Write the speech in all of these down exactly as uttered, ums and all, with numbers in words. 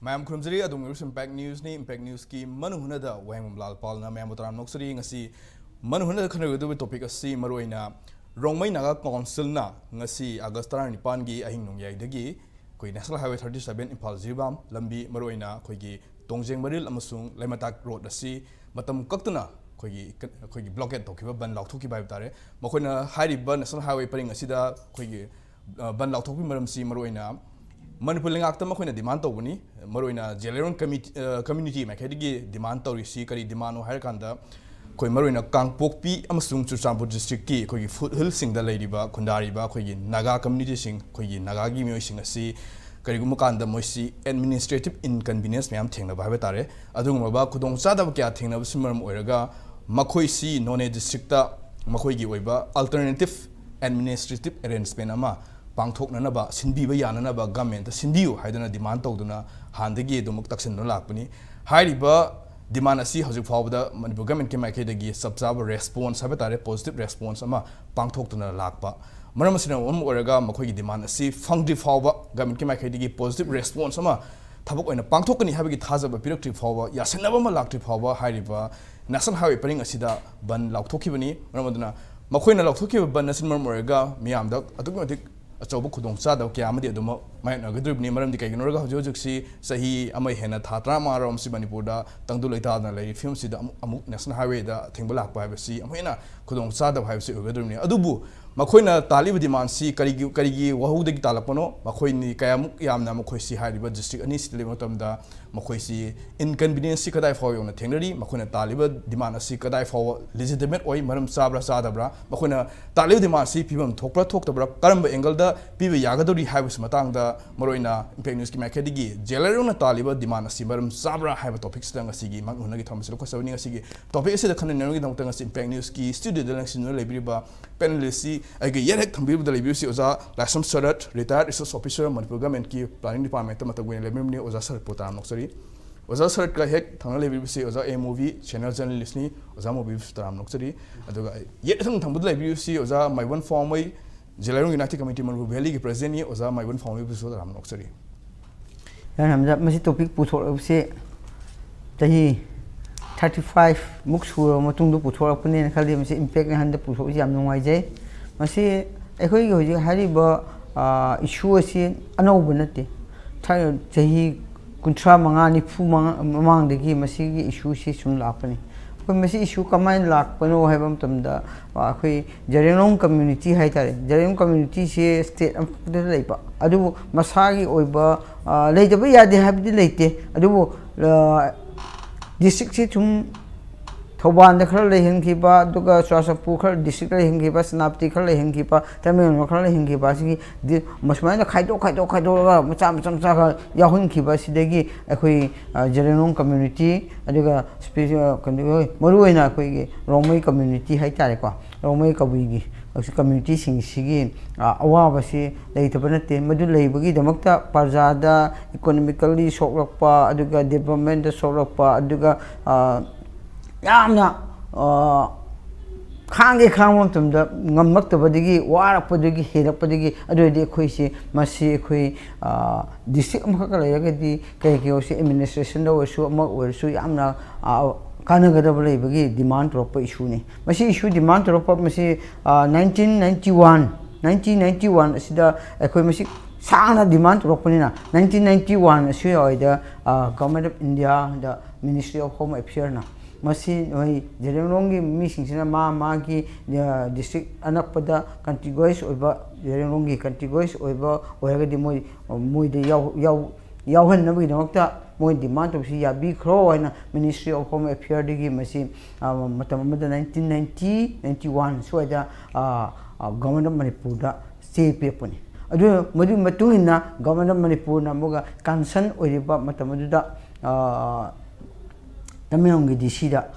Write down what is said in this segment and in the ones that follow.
ꯃꯌꯥꯝ ꯈꯨꯔꯨꯝꯖꯔꯤ꯫ ꯑꯗꯣꯝꯒꯤ impact ꯅ꯭ꯌꯨꯁꯅꯤ꯫ Impact ꯅ꯭ꯌꯨꯁꯀꯤ ꯃꯅꯨꯡ ꯍꯨꯠꯅꯗ ꯋꯥꯍꯦꯡꯕꯝ ꯂꯥꯜꯄꯥꯜꯅ ꯃꯌꯥꯝꯕꯨ ꯇꯔꯥꯝꯅ ꯑꯣꯛꯆꯔꯤ꯫ ꯉꯁꯤ ꯃꯅꯨꯡ ꯍꯨꯠꯅꯗ ꯈꯟꯅꯒꯗꯧꯕ ꯇꯣꯄꯤꯛ ꯑꯁꯤ ꯃꯔꯨꯑꯣꯏꯅ ꯔꯣꯡꯃꯩ ꯅꯥꯒꯥ ꯀꯥꯎꯟꯁꯤꯜꯅ ꯉꯁꯤ ꯑꯥꯒꯁ ꯇꯔꯥꯅꯤꯄꯥꯟꯒꯤ ꯑꯍꯤꯡ ꯅꯣꯡꯌꯥꯏꯗꯒꯤ ꯑꯩꯈꯣꯏ national highway thirty seven Imphal Jiribam ꯂꯝꯕꯤ, ꯃꯔꯨꯑꯣꯏꯅ ꯑꯩꯈꯣꯏꯒꯤ ꯇꯣꯡꯖꯦꯡ ꯃꯔꯤꯜ ꯑꯃꯁꯨꯡ ꯂꯩꯃꯇꯥꯛ ꯔꯣꯗ ꯑꯁꯤ ꯃꯇꯝ ꯀꯛꯇꯅ ꯑꯩꯈꯣꯏꯒꯤ, ꯑꯩꯈꯣꯏꯒꯤ ꯕ꯭ꯂꯣꯀꯦꯠ ꯇꯧꯈꯤꯕ, ꯕꯟ ꯂꯥꯎꯊꯣꯛꯈꯤꯕ ꯍꯥꯏꯕ ꯇꯥꯔꯦ꯫ ꯃꯈꯣꯏꯅ ꯍꯥꯏꯔꯤꯕ ꯅꯦꯁꯅꯦꯜ ꯍꯥꯏꯋꯦ ꯄꯔꯤꯡ ꯑꯁꯤꯗ ꯑꯩꯈꯣꯏꯒꯤ, ꯑ, ꯕꯟ ꯂꯥꯎꯊꯣꯛꯄꯒꯤ ꯃꯔꯝꯁꯤ ꯃꯔꯨꯑꯣꯏꯅ ꯃꯅꯤꯄꯨꯔ ꯂꯩꯉꯥꯛꯇ ꯃꯈꯣꯏꯅ ꯗꯤꯃꯥꯟ ꯇꯧꯕꯅꯤ꯫ ꯃꯔꯨꯑꯣꯏꯅ ꯖꯦꯂꯦꯔꯣꯡ ꯀꯃꯤꯇꯤ, ꯑ, ꯀꯝꯃ꯭ꯌꯨꯅꯤꯇꯤ ꯃꯥꯏꯀꯩꯗꯒꯤ ꯗꯤꯃꯥꯟ ꯇꯧꯔꯤꯁꯤ ꯀꯔꯤ ꯗꯤꯃꯥꯟꯅꯣ ꯍꯥꯏꯔꯀꯥꯟꯗ, ꯑꯩꯈꯣꯏ ꯃꯔꯨꯑꯣꯏꯅ ꯀꯥꯡꯄꯣꯛꯄꯤ ꯑꯃꯁꯨꯡ ꯆꯨꯔꯆꯥꯟꯄꯨꯔ ꯗꯤꯁꯇ꯭ꯔꯤꯛꯀꯤ ꯑꯩꯈꯣꯏꯒꯤ ꯐꯨꯠ ꯍꯤꯜꯁꯤꯡꯗ ꯂꯩꯔꯤꯕ, ꯈꯨꯟꯗꯥꯔꯤꯕ ꯑꯩꯈꯣꯏꯒꯤ ꯅꯥꯒꯥ ꯀꯝꯃ꯭ꯌꯨꯅꯤꯇꯤꯁꯤꯡ, ꯑꯩꯈꯣꯏꯒꯤ ꯅꯥꯒꯥꯒꯤ ꯃꯤꯑꯣꯏꯁꯤꯡ ꯑꯁꯤ ꯀꯔꯤꯒꯨꯝꯕ ꯀꯥꯟꯗ ꯃꯣꯏꯁꯤ ꯑꯦꯗꯃꯤꯅꯤꯁꯇ꯭ꯔꯦꯇꯤꯞ ꯏꯟꯀꯟꯚꯤꯅꯤꯌꯦꯟꯁ ꯃꯌꯥꯝ ꯊꯦꯡꯅꯕ ꯍꯥꯏꯕ ꯇꯥꯔꯦ꯫ ꯑꯗꯨꯒꯨꯝꯂꯕ ꯈꯨꯗꯣꯡꯆꯥꯗꯕ ꯀꯌꯥ ꯊꯦꯡꯅꯕꯁꯤꯅ ꯃꯔꯝ ꯑꯣꯏꯔꯒ ꯃꯈꯣꯏꯁꯤ ꯅꯣꯅꯦ ꯗꯤꯁꯇ꯭ꯔꯤꯛꯇ ꯃꯈꯣꯏꯒꯤ ꯑꯣꯏꯕ ꯑꯜꯇꯔꯅꯦꯇꯤꯞ ꯑꯦꯗꯃꯤꯅꯤꯁꯇ꯭ꯔꯦꯇꯤꯞ ꯑꯦꯔꯦꯟꯖꯃꯦꯟ ꯑꯃ ꯄꯥꯡꯊꯣꯛꯅꯅꯕ, ꯁꯤꯟꯕꯤꯕ ꯌꯥꯅꯅꯕ ꯒꯃꯦꯟꯇ ꯁꯤꯟꯕꯤꯌꯨ ꯍꯥꯏꯗꯅ ꯗꯤꯃꯥꯟ ꯇꯧꯗꯨꯅ ꯍꯥꯟꯅꯗꯒꯤ ꯑꯗꯨꯃꯛ ꯇꯛꯁꯤꯟꯗꯨꯅ ꯂꯥꯛꯄꯅꯤ꯫ ꯍꯥꯏꯔꯤꯕ ꯗꯤꯃꯥꯟ ꯑꯁꯤ ꯍꯧꯖꯤꯛ ꯐꯥꯎꯕꯗ ꯃꯅꯤꯄꯨꯔ ꯒꯃꯦꯟꯀꯤ ꯃꯥꯏꯀꯩꯗꯒꯤ ꯆꯞ ꯆꯥꯕ ꯔꯦꯁꯄꯣꯟꯁ ꯍꯥꯏꯕ ꯇꯥꯔꯦ, ꯄꯣꯖꯤꯇꯤꯞ ꯔꯦꯁꯄꯣꯟꯁ ꯑꯃ ꯄꯥꯡꯊꯣꯛꯇꯨꯅ ꯂꯥꯛꯄ꯫ ꯃꯔꯝ ꯑꯁꯤꯅ ꯃꯔꯝ ꯑꯣꯏꯔꯒ ꯃꯈꯣꯏꯒꯤ ꯗꯤꯃꯥꯟ ꯑꯁꯤ ꯐꯪꯗ꯭ꯔꯤ ꯐꯥꯎꯕ, ꯒꯃꯦꯟꯀꯤ ꯃꯥꯏꯀꯩꯗꯒꯤ ꯄꯣꯖꯤꯇꯤꯞ ꯔꯦꯁꯄꯣꯟꯁ ꯑꯃ ꯊꯕꯛ ꯑꯣꯏꯅ ꯄꯥꯡꯊꯣꯛꯀꯅꯤ ꯍꯥꯏꯕꯒꯤ ꯊꯥꯖꯕ ꯄꯤꯔꯛꯇ꯭ꯔꯤ ꯐꯥꯎꯕ, ꯌꯥꯁꯤꯟꯅꯕ ꯑꯃ ꯂꯥꯛꯇ꯭ꯔꯤ ꯐꯥꯎꯕ ꯍꯥꯏꯔꯤꯕ ꯅꯦꯁꯅꯦꯜ ꯍꯥꯏꯋꯦ ꯄꯔꯤꯡ ꯑꯁꯤꯗ ꯕꯟ ꯂꯥꯎꯊꯣꯛꯈꯤꯕꯅꯤ꯫ ꯃꯔꯝ ꯑꯗꯨꯅ ꯃꯈꯣꯏꯅ ꯂꯧꯊꯣꯛꯈꯤꯕ ꯕꯟ ꯑꯁꯤꯅ ꯃꯔꯝ ꯑꯣꯏꯔꯒ ꯃꯤꯌꯥꯝꯗ ꯑꯗꯨꯛꯀꯤ ꯃꯇꯤꯛ ꯑꯆꯧꯕ ꯈꯨꯗꯣꯡꯆꯥꯗꯕ ꯀꯌꯥ ꯑꯃꯗꯤ ꯑꯗꯨꯃꯛ ꯃꯥꯌꯣꯛꯅꯒꯗꯧꯔꯤꯕꯅꯤ꯫ ꯃꯔꯝꯗꯤ ꯀꯩꯒꯤꯅꯣ ꯍꯥꯏꯔꯒ ꯍꯧꯖꯤꯛ ꯍꯧꯖꯤꯛꯁꯤ ꯆꯍꯤ ꯑꯃ ꯍꯦꯟꯅ ꯊꯥ ꯇꯔꯥꯃꯉꯥ ꯔꯣꯝꯁꯤ ꯃꯅꯤꯄꯨꯔꯗ ꯇꯪꯗꯨ ꯂꯩꯇꯥꯗꯅ ꯂꯩꯔꯤ ꯐꯤꯕꯝꯁꯤꯗ ꯑꯃꯨꯛ, ꯑꯃꯨꯛ ꯅꯦꯁꯅꯦꯜ ꯍꯥꯏꯋꯦꯗ ꯑꯊꯤꯡꯕ ꯂꯥꯛꯄ ꯍꯥꯏꯕꯁꯤ ꯑꯃꯨꯛ ꯍꯦꯟꯅ ꯈꯨꯗꯣꯡꯆꯥꯗꯕ ꯍꯥꯏꯕꯁꯤ ꯑꯣꯏꯒꯗꯧꯔꯤꯕꯅꯤ꯫ ꯑꯗꯨꯕꯨ ꯃꯈꯣꯏꯅ ꯇꯥꯜꯂꯤꯕ ꯗꯤꯃꯥꯟꯁꯤ ꯀꯔꯤꯒꯤ, ꯀꯔꯤꯒꯤ ꯋꯥꯍꯧꯗꯒꯤ ꯇꯥꯜꯂꯛꯄꯅꯣ? ꯃꯈꯣꯏꯅꯤ ꯀꯌꯥꯃꯨꯛ ꯌꯥꯝꯅ ꯃꯈꯣꯏꯁꯤ ꯍꯥꯏꯔꯤꯕ ꯗꯤꯁꯇ꯭ꯔꯤꯛ ꯑꯅꯤꯁꯤꯗ ꯂꯩꯕ ꯃꯇꯝꯗ ꯃꯈꯣꯏꯁꯤ ꯏꯟꯀꯟꯚꯤꯅꯤꯌꯦꯟꯁꯁꯤ ꯀꯗꯥꯏ ꯐꯥꯎ ꯌꯧꯅ ꯊꯦꯡꯅꯔꯤ? ꯃꯈꯣꯏꯅ ꯇꯥꯜꯂꯤꯕ ꯗꯤꯃꯥꯟ ꯑꯁꯤ ꯀꯗꯥꯏ ꯐꯥꯎꯕ ꯂꯤꯖꯤꯇꯤꯃꯦꯠ ꯑꯣꯏ? ꯃꯔꯝ ꯆꯥꯕ꯭ꯔꯥ ꯆꯥꯗꯕ꯭ꯔꯥ? ꯃꯈꯣꯏꯅ ꯇꯥꯜꯂꯤꯕ ꯗꯤꯃꯥꯟ ꯑꯁꯤ ꯄꯤꯐꯝ ꯊꯣꯛꯄ꯭ꯔꯥ ꯊꯣꯛꯇꯕ꯭ꯔꯥ? ꯀꯔꯝꯕ ꯑꯦꯡꯒꯜꯗ ꯄꯤꯕ ꯌꯥꯒꯗꯧꯔꯤ ꯍꯥꯏꯕꯁꯤ ꯃꯇꯥꯡꯗ ꯃꯔꯨꯑꯣꯏꯅ ꯏꯝꯄꯦꯛ ꯅ꯭ꯌꯨꯁꯀꯤ ꯃꯥꯏꯀꯩꯗꯒꯤ ꯖꯦꯂꯔꯣꯡꯅ ꯇꯥꯜꯂꯤꯕ ꯗꯤꯃꯥꯟ ꯑꯁꯤ ꯃꯔꯝ ꯆꯥꯕ꯭ꯔꯥ ꯍꯥꯏꯕ ꯇꯣꯄꯤꯛꯁꯤꯗ ꯉꯁꯤꯒꯤ ꯃꯥꯡ ꯎꯅꯒꯤ ꯊꯧꯔꯝ ꯑꯁꯤ ꯂꯧꯈꯠꯆꯕꯅꯤ꯫ ꯉꯁꯤꯒꯤ ꯇꯣꯄꯤꯛ ꯑꯁꯤꯗ ꯈꯟꯅꯅꯕꯒꯤꯗꯃꯛꯇ ꯉꯁꯤ ꯏꯝꯄꯦꯛ ꯅ꯭ꯌꯨꯁꯀꯤ ꯁ꯭ꯇꯨꯗꯤꯑꯣꯗ ꯂꯦꯡꯁꯤꯟꯗꯨꯅ ꯂꯩꯕꯤꯔꯤꯕ ꯄꯦꯅꯦꯂꯤꯁꯁꯤ ꯑꯩꯒꯤ ꯌꯦꯠ ꯍꯦꯛ ꯊꯪꯕꯤꯕꯗ ꯂꯩꯕꯤꯔꯤꯕꯁꯤ ꯑꯣꯖꯥ ꯂꯥꯏꯁ꯭ꯔꯝ ꯁꯔꯠ, ꯔꯤꯇꯥꯌꯔꯗ ꯔꯤꯁꯔꯁ ꯑꯣꯐꯤꯁꯔ, ꯃꯅꯤꯄꯨꯔ ꯒꯃꯦꯟꯠꯀꯤ ꯄ꯭ꯂꯥꯅꯤꯡ ꯗꯤꯄꯥꯔꯠꯃꯦꯟꯠꯇ ꯃꯇꯝ ꯀꯨꯏꯅ ꯂꯩꯕꯤꯔꯝꯕꯅꯤ꯫ ꯑꯣꯖꯥ ꯁꯔꯠꯄꯨ ꯇꯔꯥꯝꯅ ꯑꯣꯛꯆꯔꯤ꯫ ꯑꯣꯖꯥ ꯁꯔꯠꯀ ꯍꯦꯛ ꯊꯪꯅ ꯂꯩꯕꯤꯔꯤꯕꯁꯤ ꯑꯣꯖꯥ ꯑꯦ ꯃꯨꯚꯤ, ꯁꯦꯅꯤꯌꯔ ꯖꯔꯅꯦꯂꯤꯁ꯭ꯠꯅꯤ꯫ ꯑꯣꯖꯥ ꯃꯨꯚꯤꯕꯨꯁꯨ ꯇꯔꯥꯝꯅ ꯑꯣꯛꯆꯔꯤ꯫ ꯑꯗꯨꯒ ꯌꯦꯠ ꯊꯪ ꯊꯪꯕꯗ ꯂꯩꯕꯤꯔꯤꯕꯁꯤ ꯑꯣꯖꯥ ꯃꯥꯏꯕꯝ ꯐꯥꯎꯃꯩ, ꯖꯦꯂꯥꯏꯔꯣꯡ ꯌꯨꯅꯥꯏꯇꯦꯗ ꯀꯃꯤꯇꯤ ꯃꯅꯤꯄꯨꯔ ꯚꯦꯂꯤꯒꯤ ꯄ꯭ꯔꯦꯁꯤꯗꯦꯟꯠꯅꯤ꯫ ꯑꯣꯖꯥ ꯃꯥꯏꯕꯝ ꯐꯥꯎꯃꯩꯕꯨꯁꯨ ꯇꯔꯥꯝꯅ ꯑꯣꯛꯆꯔꯤ꯫ ꯁꯝꯅ ꯍꯥꯏꯔꯕꯗ ꯃꯁꯤ ꯇꯣꯄꯤꯛ ꯄꯨꯊꯣꯔꯛꯄꯁꯦ ꯆꯍꯤ ꯊꯥꯔꯇꯤ ꯐꯥꯏꯚ ꯃꯨꯛ ꯁꯨꯔꯕ ꯃꯇꯨꯡꯗ ꯄꯨꯊꯣꯔꯛꯄꯅꯦꯅ ꯈꯜꯂꯤ꯫ ꯃꯁꯤ ꯏꯝꯄꯦꯛꯅꯦ ꯍꯟꯗꯛ ꯄꯨꯊꯣꯛꯏꯁꯦ, ꯌꯥꯝ ꯅꯨꯡꯉꯥꯏꯖꯩ꯫ ꯃꯁꯤ ꯑꯩꯈꯣꯏꯒꯤ ꯍꯧꯖꯤꯛ ꯍꯥꯏꯔꯤꯕ ꯏꯁꯨ ꯑꯁꯤ ꯑꯅꯧꯕ ꯅꯠꯇꯦ꯫ ꯊꯥꯏꯅ ꯆꯍꯤ ꯀꯨꯟꯊ꯭ꯔꯥ ꯃꯉꯥ, ꯅꯤꯐꯨ ꯃꯉꯥ ꯃꯃꯥꯡꯗꯒꯤ ꯃꯁꯤꯒꯤ ꯏꯁꯨꯁꯤ ꯁꯨꯝ ꯂꯥꯛꯄꯅꯤ꯫ ꯑꯩꯈꯣꯏ ꯃꯁꯤ ꯏꯁꯨ ꯀꯃꯥꯏꯅ ꯂꯥꯛꯄꯅꯣ ꯍꯥꯏꯕ ꯃꯇꯝꯗ, ꯑꯩꯈꯣꯏ ꯖꯦꯔꯦꯂꯣꯡ ꯀꯝꯃ꯭ꯌꯨꯅꯤꯇꯤ ꯍꯥꯏꯇꯥꯔꯦ, ꯖꯦꯔꯦꯂꯣꯡ ꯀꯝꯃ꯭ꯌꯨꯅꯤꯇꯤꯁꯦ ꯁ꯭ꯇꯦꯠ ꯑꯃꯈꯛꯇꯗ ꯂꯩꯕ, ꯑꯗꯨꯕꯨ ꯃꯁꯥꯒꯤ ꯑꯣꯏꯕ, ꯑ, ꯂꯩꯇꯕ ꯌꯥꯗꯦ ꯍꯥꯏꯕꯗꯤ ꯂꯩꯇꯦ, ꯑꯗꯨꯕꯨ, ꯑ, ꯗꯤꯁꯇ꯭ꯔꯤꯛꯁꯤ ꯁꯨꯝ ꯊꯧꯕꯥꯜꯗ ꯈꯔ ꯂꯩꯍꯟꯈꯤꯕ, ꯑꯗꯨꯒ ꯆꯨꯔꯥꯆꯥꯟꯄꯨꯔ ꯈꯔ ꯗꯤꯁꯇ꯭ꯔꯤꯛꯇ ꯂꯩꯍꯟꯈꯤꯕ, ꯁꯦꯅꯥꯄꯇꯤ ꯈꯔ ꯂꯩꯍꯟꯈꯤꯕ, ꯇꯃꯦꯡꯂꯣꯡ ꯈꯔ ꯂꯩꯍꯟꯈꯤꯕ, ꯑꯁꯤꯒꯤ ꯗꯤ-, ꯃꯁꯨꯃꯥꯏꯅ ꯈꯥꯏꯗꯣꯛ ꯈꯥꯏꯗꯣꯛ ꯈꯥꯏꯗꯣꯛꯑꯒ ꯃꯆꯥ ꯃꯆꯥ ꯃꯆꯥ ꯈꯔ ꯌꯥꯎꯍꯟꯈꯤꯕ ꯑꯁꯤꯗꯒꯤ ꯑꯩꯈꯣꯏ, ꯑ, ꯖꯦꯔꯦꯂꯣꯡ ꯀꯝꯃ꯭ꯌꯨꯅꯤꯇꯤ, ꯑꯗꯨꯒ ꯁ꯭ꯄꯦ-, ꯑ, ꯀꯩꯅꯣ, ꯃꯔꯨꯑꯣꯏꯅ ꯑꯩꯈꯣꯏꯒꯤ ꯔꯣꯡꯃꯩ ꯀꯝꯃ꯭ꯌꯨꯅꯤꯇꯤ ꯍꯥꯏꯇꯥꯔꯦꯀꯣ, ꯔꯣꯡꯃꯩ ꯀꯕꯨꯏꯒꯤ ꯍꯧꯖꯤꯛ ꯀꯝꯃ꯭ꯌꯨꯅꯤꯇꯤꯁꯤꯡꯁꯤꯒꯤ, ꯑ, ꯑꯋꯥꯕꯁꯤ ꯂꯩꯇꯕ ꯅꯠꯇꯦ꯫ ꯃꯗꯨ ꯂꯩꯕꯒꯤꯗꯃꯛꯇ ꯄ꯭ꯔꯖꯥꯗ ꯏꯀꯣꯅꯣꯃꯤꯀꯦꯜꯂꯤ ꯁꯣꯛꯂꯛꯄ, ꯑꯗꯨꯒ ꯗꯤꯕ꯭ꯂꯞꯃꯦꯟꯗ ꯁꯣꯛꯂꯛꯄ, ꯑꯗꯨꯒ, ꯑ, ꯌꯥꯝꯅ, ꯑ, ꯈꯥꯡꯒꯦ ꯈꯥꯡꯕ ꯃꯇꯝꯗ ꯉꯝꯂꯛꯇꯕꯗꯒꯤ, ꯋꯥꯔꯛꯄꯗꯒꯤ, ꯍꯦꯜꯂꯛꯄꯗꯒꯤ, ꯑꯗꯨ ꯑꯣꯏꯔꯗꯤ ꯑꯩꯈꯣꯏꯁꯤ, ꯃꯁꯤ ꯑꯩꯈꯣꯏ, ꯑ, ꯗꯤꯁꯇ꯭ꯔꯤꯛ ꯑꯃꯈꯛꯇ ꯂꯩꯔꯒꯗꯤ ꯀꯩ ꯀꯩ ꯑꯣꯏꯔꯁꯨ, ꯑꯦꯗꯃꯤꯅꯤꯁꯇ꯭ꯔꯦꯁꯟꯗ ꯑꯣꯏꯔꯁꯨ, ꯑꯃ ꯑꯣꯏꯔꯁꯨ ꯌꯥꯝꯅ, ꯑ, ꯀꯥꯟꯅꯒꯗꯕ ꯂꯩꯕꯒꯤ ꯗꯤꯃꯥꯟ ꯇꯧꯔꯛꯄ ꯏꯁꯨꯅꯤ꯫ ꯃꯁꯤ ꯏꯁꯨ ꯗꯤꯃꯥꯟ ꯇꯧꯔꯛꯄ ꯃꯁꯤ, ꯑ, nineteen ninety one, nineteen ninety one ꯑꯁꯤꯗ ꯑꯩꯈꯣꯏ ꯃꯁꯤ ꯁꯥꯡꯅ ꯗꯤꯃꯥꯟ ꯇꯧꯔꯛꯄꯅꯤꯅ, ꯅꯥꯏꯟꯇꯤꯟ ꯅꯥꯏꯟꯇꯤ ꯋꯥꯟ ꯑꯁꯤꯋꯥꯏꯗ, ꯑ, Government of India the Ministry of Home Affairs ꯅ ꯃꯁꯤ ꯅꯣꯏ ꯖꯦꯔꯦꯂꯣꯡꯒꯤ ꯃꯤꯁꯤꯡꯁꯤꯅ ꯃꯥ ꯃꯥꯒꯤ, ꯑ, ꯗꯤꯁꯇ꯭ꯔꯤꯛ ꯑꯅꯛꯄꯗ ꯀꯟꯇꯤꯒꯨꯋꯁ ꯑꯣꯏꯕ, ꯖꯦꯔꯦꯂꯣꯡꯒꯤ ꯀꯟꯇꯤꯒꯨꯋꯁ ꯑꯣꯏꯕ ꯑꯣꯏꯔꯒꯗꯤ ꯃꯣꯏ, ꯃꯣꯏꯗ ꯌꯥꯎ-, ꯌꯥꯎ-, ꯌꯥꯎꯍꯟꯅꯕꯒꯤꯗꯃꯛꯇ ꯃꯣꯏ ꯗꯤꯃꯥꯟ ꯇꯧꯕꯁꯤ ꯌꯥꯕꯤꯈ꯭ꯔꯣ ꯍꯥꯏꯅ Ministry of Home Affairs ꯗꯒꯤ ꯃꯁꯤ, ꯑ, ꯃꯇꯝ ꯑꯃꯗ ꯅꯥꯏꯟꯇꯤꯟ ꯅꯥꯏꯟꯇꯤ, ꯅꯥꯏꯟꯇꯤ ꯋꯥꯟ ꯁ꯭ꯋꯥꯏꯗ, ꯑ, ꯑ, Government of ꯃꯅꯤꯄꯨꯔꯗ ꯆꯦ ꯄꯤꯔꯛꯄꯅꯤ꯫ ꯑꯗꯨ ꯃꯗꯨꯒꯤ ꯃꯇꯨꯡ ꯏꯟꯅ Government of ꯃꯅꯤꯄꯨꯔꯅ ꯑꯃꯨꯛꯀ ꯀꯟꯁꯔꯟ ꯑꯣꯏꯔꯤꯕ ꯃꯇꯝ ꯑꯗꯨꯗ, ꯑ, ꯇꯃꯦꯡꯂꯣꯡꯒꯤ ꯗꯤ ꯁꯤꯗ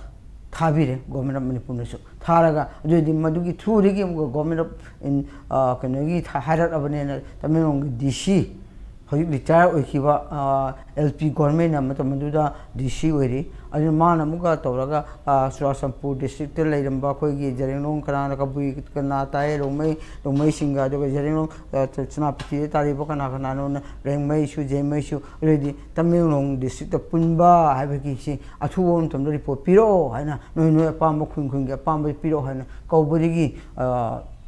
ꯊꯥꯕꯤꯔꯦ, Government of ꯃꯅꯤꯄꯨꯔꯅꯁꯨ ꯊꯥꯔꯒ, ꯑꯗꯨꯑꯣꯏꯗꯤ ꯃꯗꯨꯒꯤ through ꯗꯒꯤ ꯑꯃꯨꯛꯀ Government of ꯏꯟ-, ꯑ, ꯀꯩꯅꯣꯒꯤ ꯊꯥ-, ꯍꯥꯏꯔꯛꯂꯕꯅꯦꯅ ꯇꯃꯦꯡꯂꯣꯡꯒꯤ ꯗꯤ ꯁꯤ ꯍꯧꯖꯤꯛ ꯔꯤꯇꯥꯌꯔ ꯑꯣꯏꯈꯤꯕ ꯑꯦꯜ ꯄꯤ ꯒꯣꯔꯃꯦꯟꯅ ꯃꯇꯝ ꯑꯗꯨꯗ ꯗꯤ ꯁꯤ ꯑꯣꯏꯔꯤ꯫ ꯑꯗꯨꯅ ꯃꯥꯅ ꯑꯃꯨꯛꯀ ꯇꯧꯔꯒ ꯆꯨꯔꯥꯆꯥꯟꯄꯨꯔ ꯗꯤꯁꯇ꯭ꯔꯤꯛꯇ ꯂꯩꯔꯝꯕ ꯑꯩꯈꯣꯏꯒꯤ ꯖꯔꯦꯡꯂꯣꯡ, ꯀꯅꯥꯅ ꯀꯕꯨꯏ, ꯀꯅꯥ ꯇꯥꯏ, ꯔꯣꯡꯃꯩ, ꯔꯣꯡꯃꯩꯁꯤꯡꯒ, ꯑꯗꯨꯒ ꯖꯔꯦꯡꯂꯣꯡ ꯁꯦꯅꯥꯄꯇꯤꯗ ꯇꯥꯔꯤꯕ ꯀꯅꯥ ꯀꯅꯥꯅꯣꯅ, ꯔꯦꯡꯃꯩꯁꯨ, ꯖꯦꯡꯃꯩꯁꯨ, ꯑꯗꯨꯗꯤ ꯇꯃꯦꯡꯂꯣꯡ ꯗꯤꯁꯇ꯭ꯔꯤꯛꯇ ꯄꯨꯟꯕ ꯍꯥꯏꯕꯒꯤꯁꯤ ꯑꯊꯨꯕ ꯃꯇꯝꯗ ꯔꯤꯄꯣꯔꯠ ꯄꯤꯔꯛꯑꯣ ꯍꯥꯏꯅ, ꯅꯣꯏ ꯅꯣꯏ ꯑꯄꯥꯝꯕ, ꯈꯨꯟ ꯈꯨꯟꯒꯤ ꯑꯄꯥꯝꯕ ꯄꯤꯔꯛꯑꯣ ꯍꯥꯏꯅ ꯀꯧꯕꯗꯒꯤ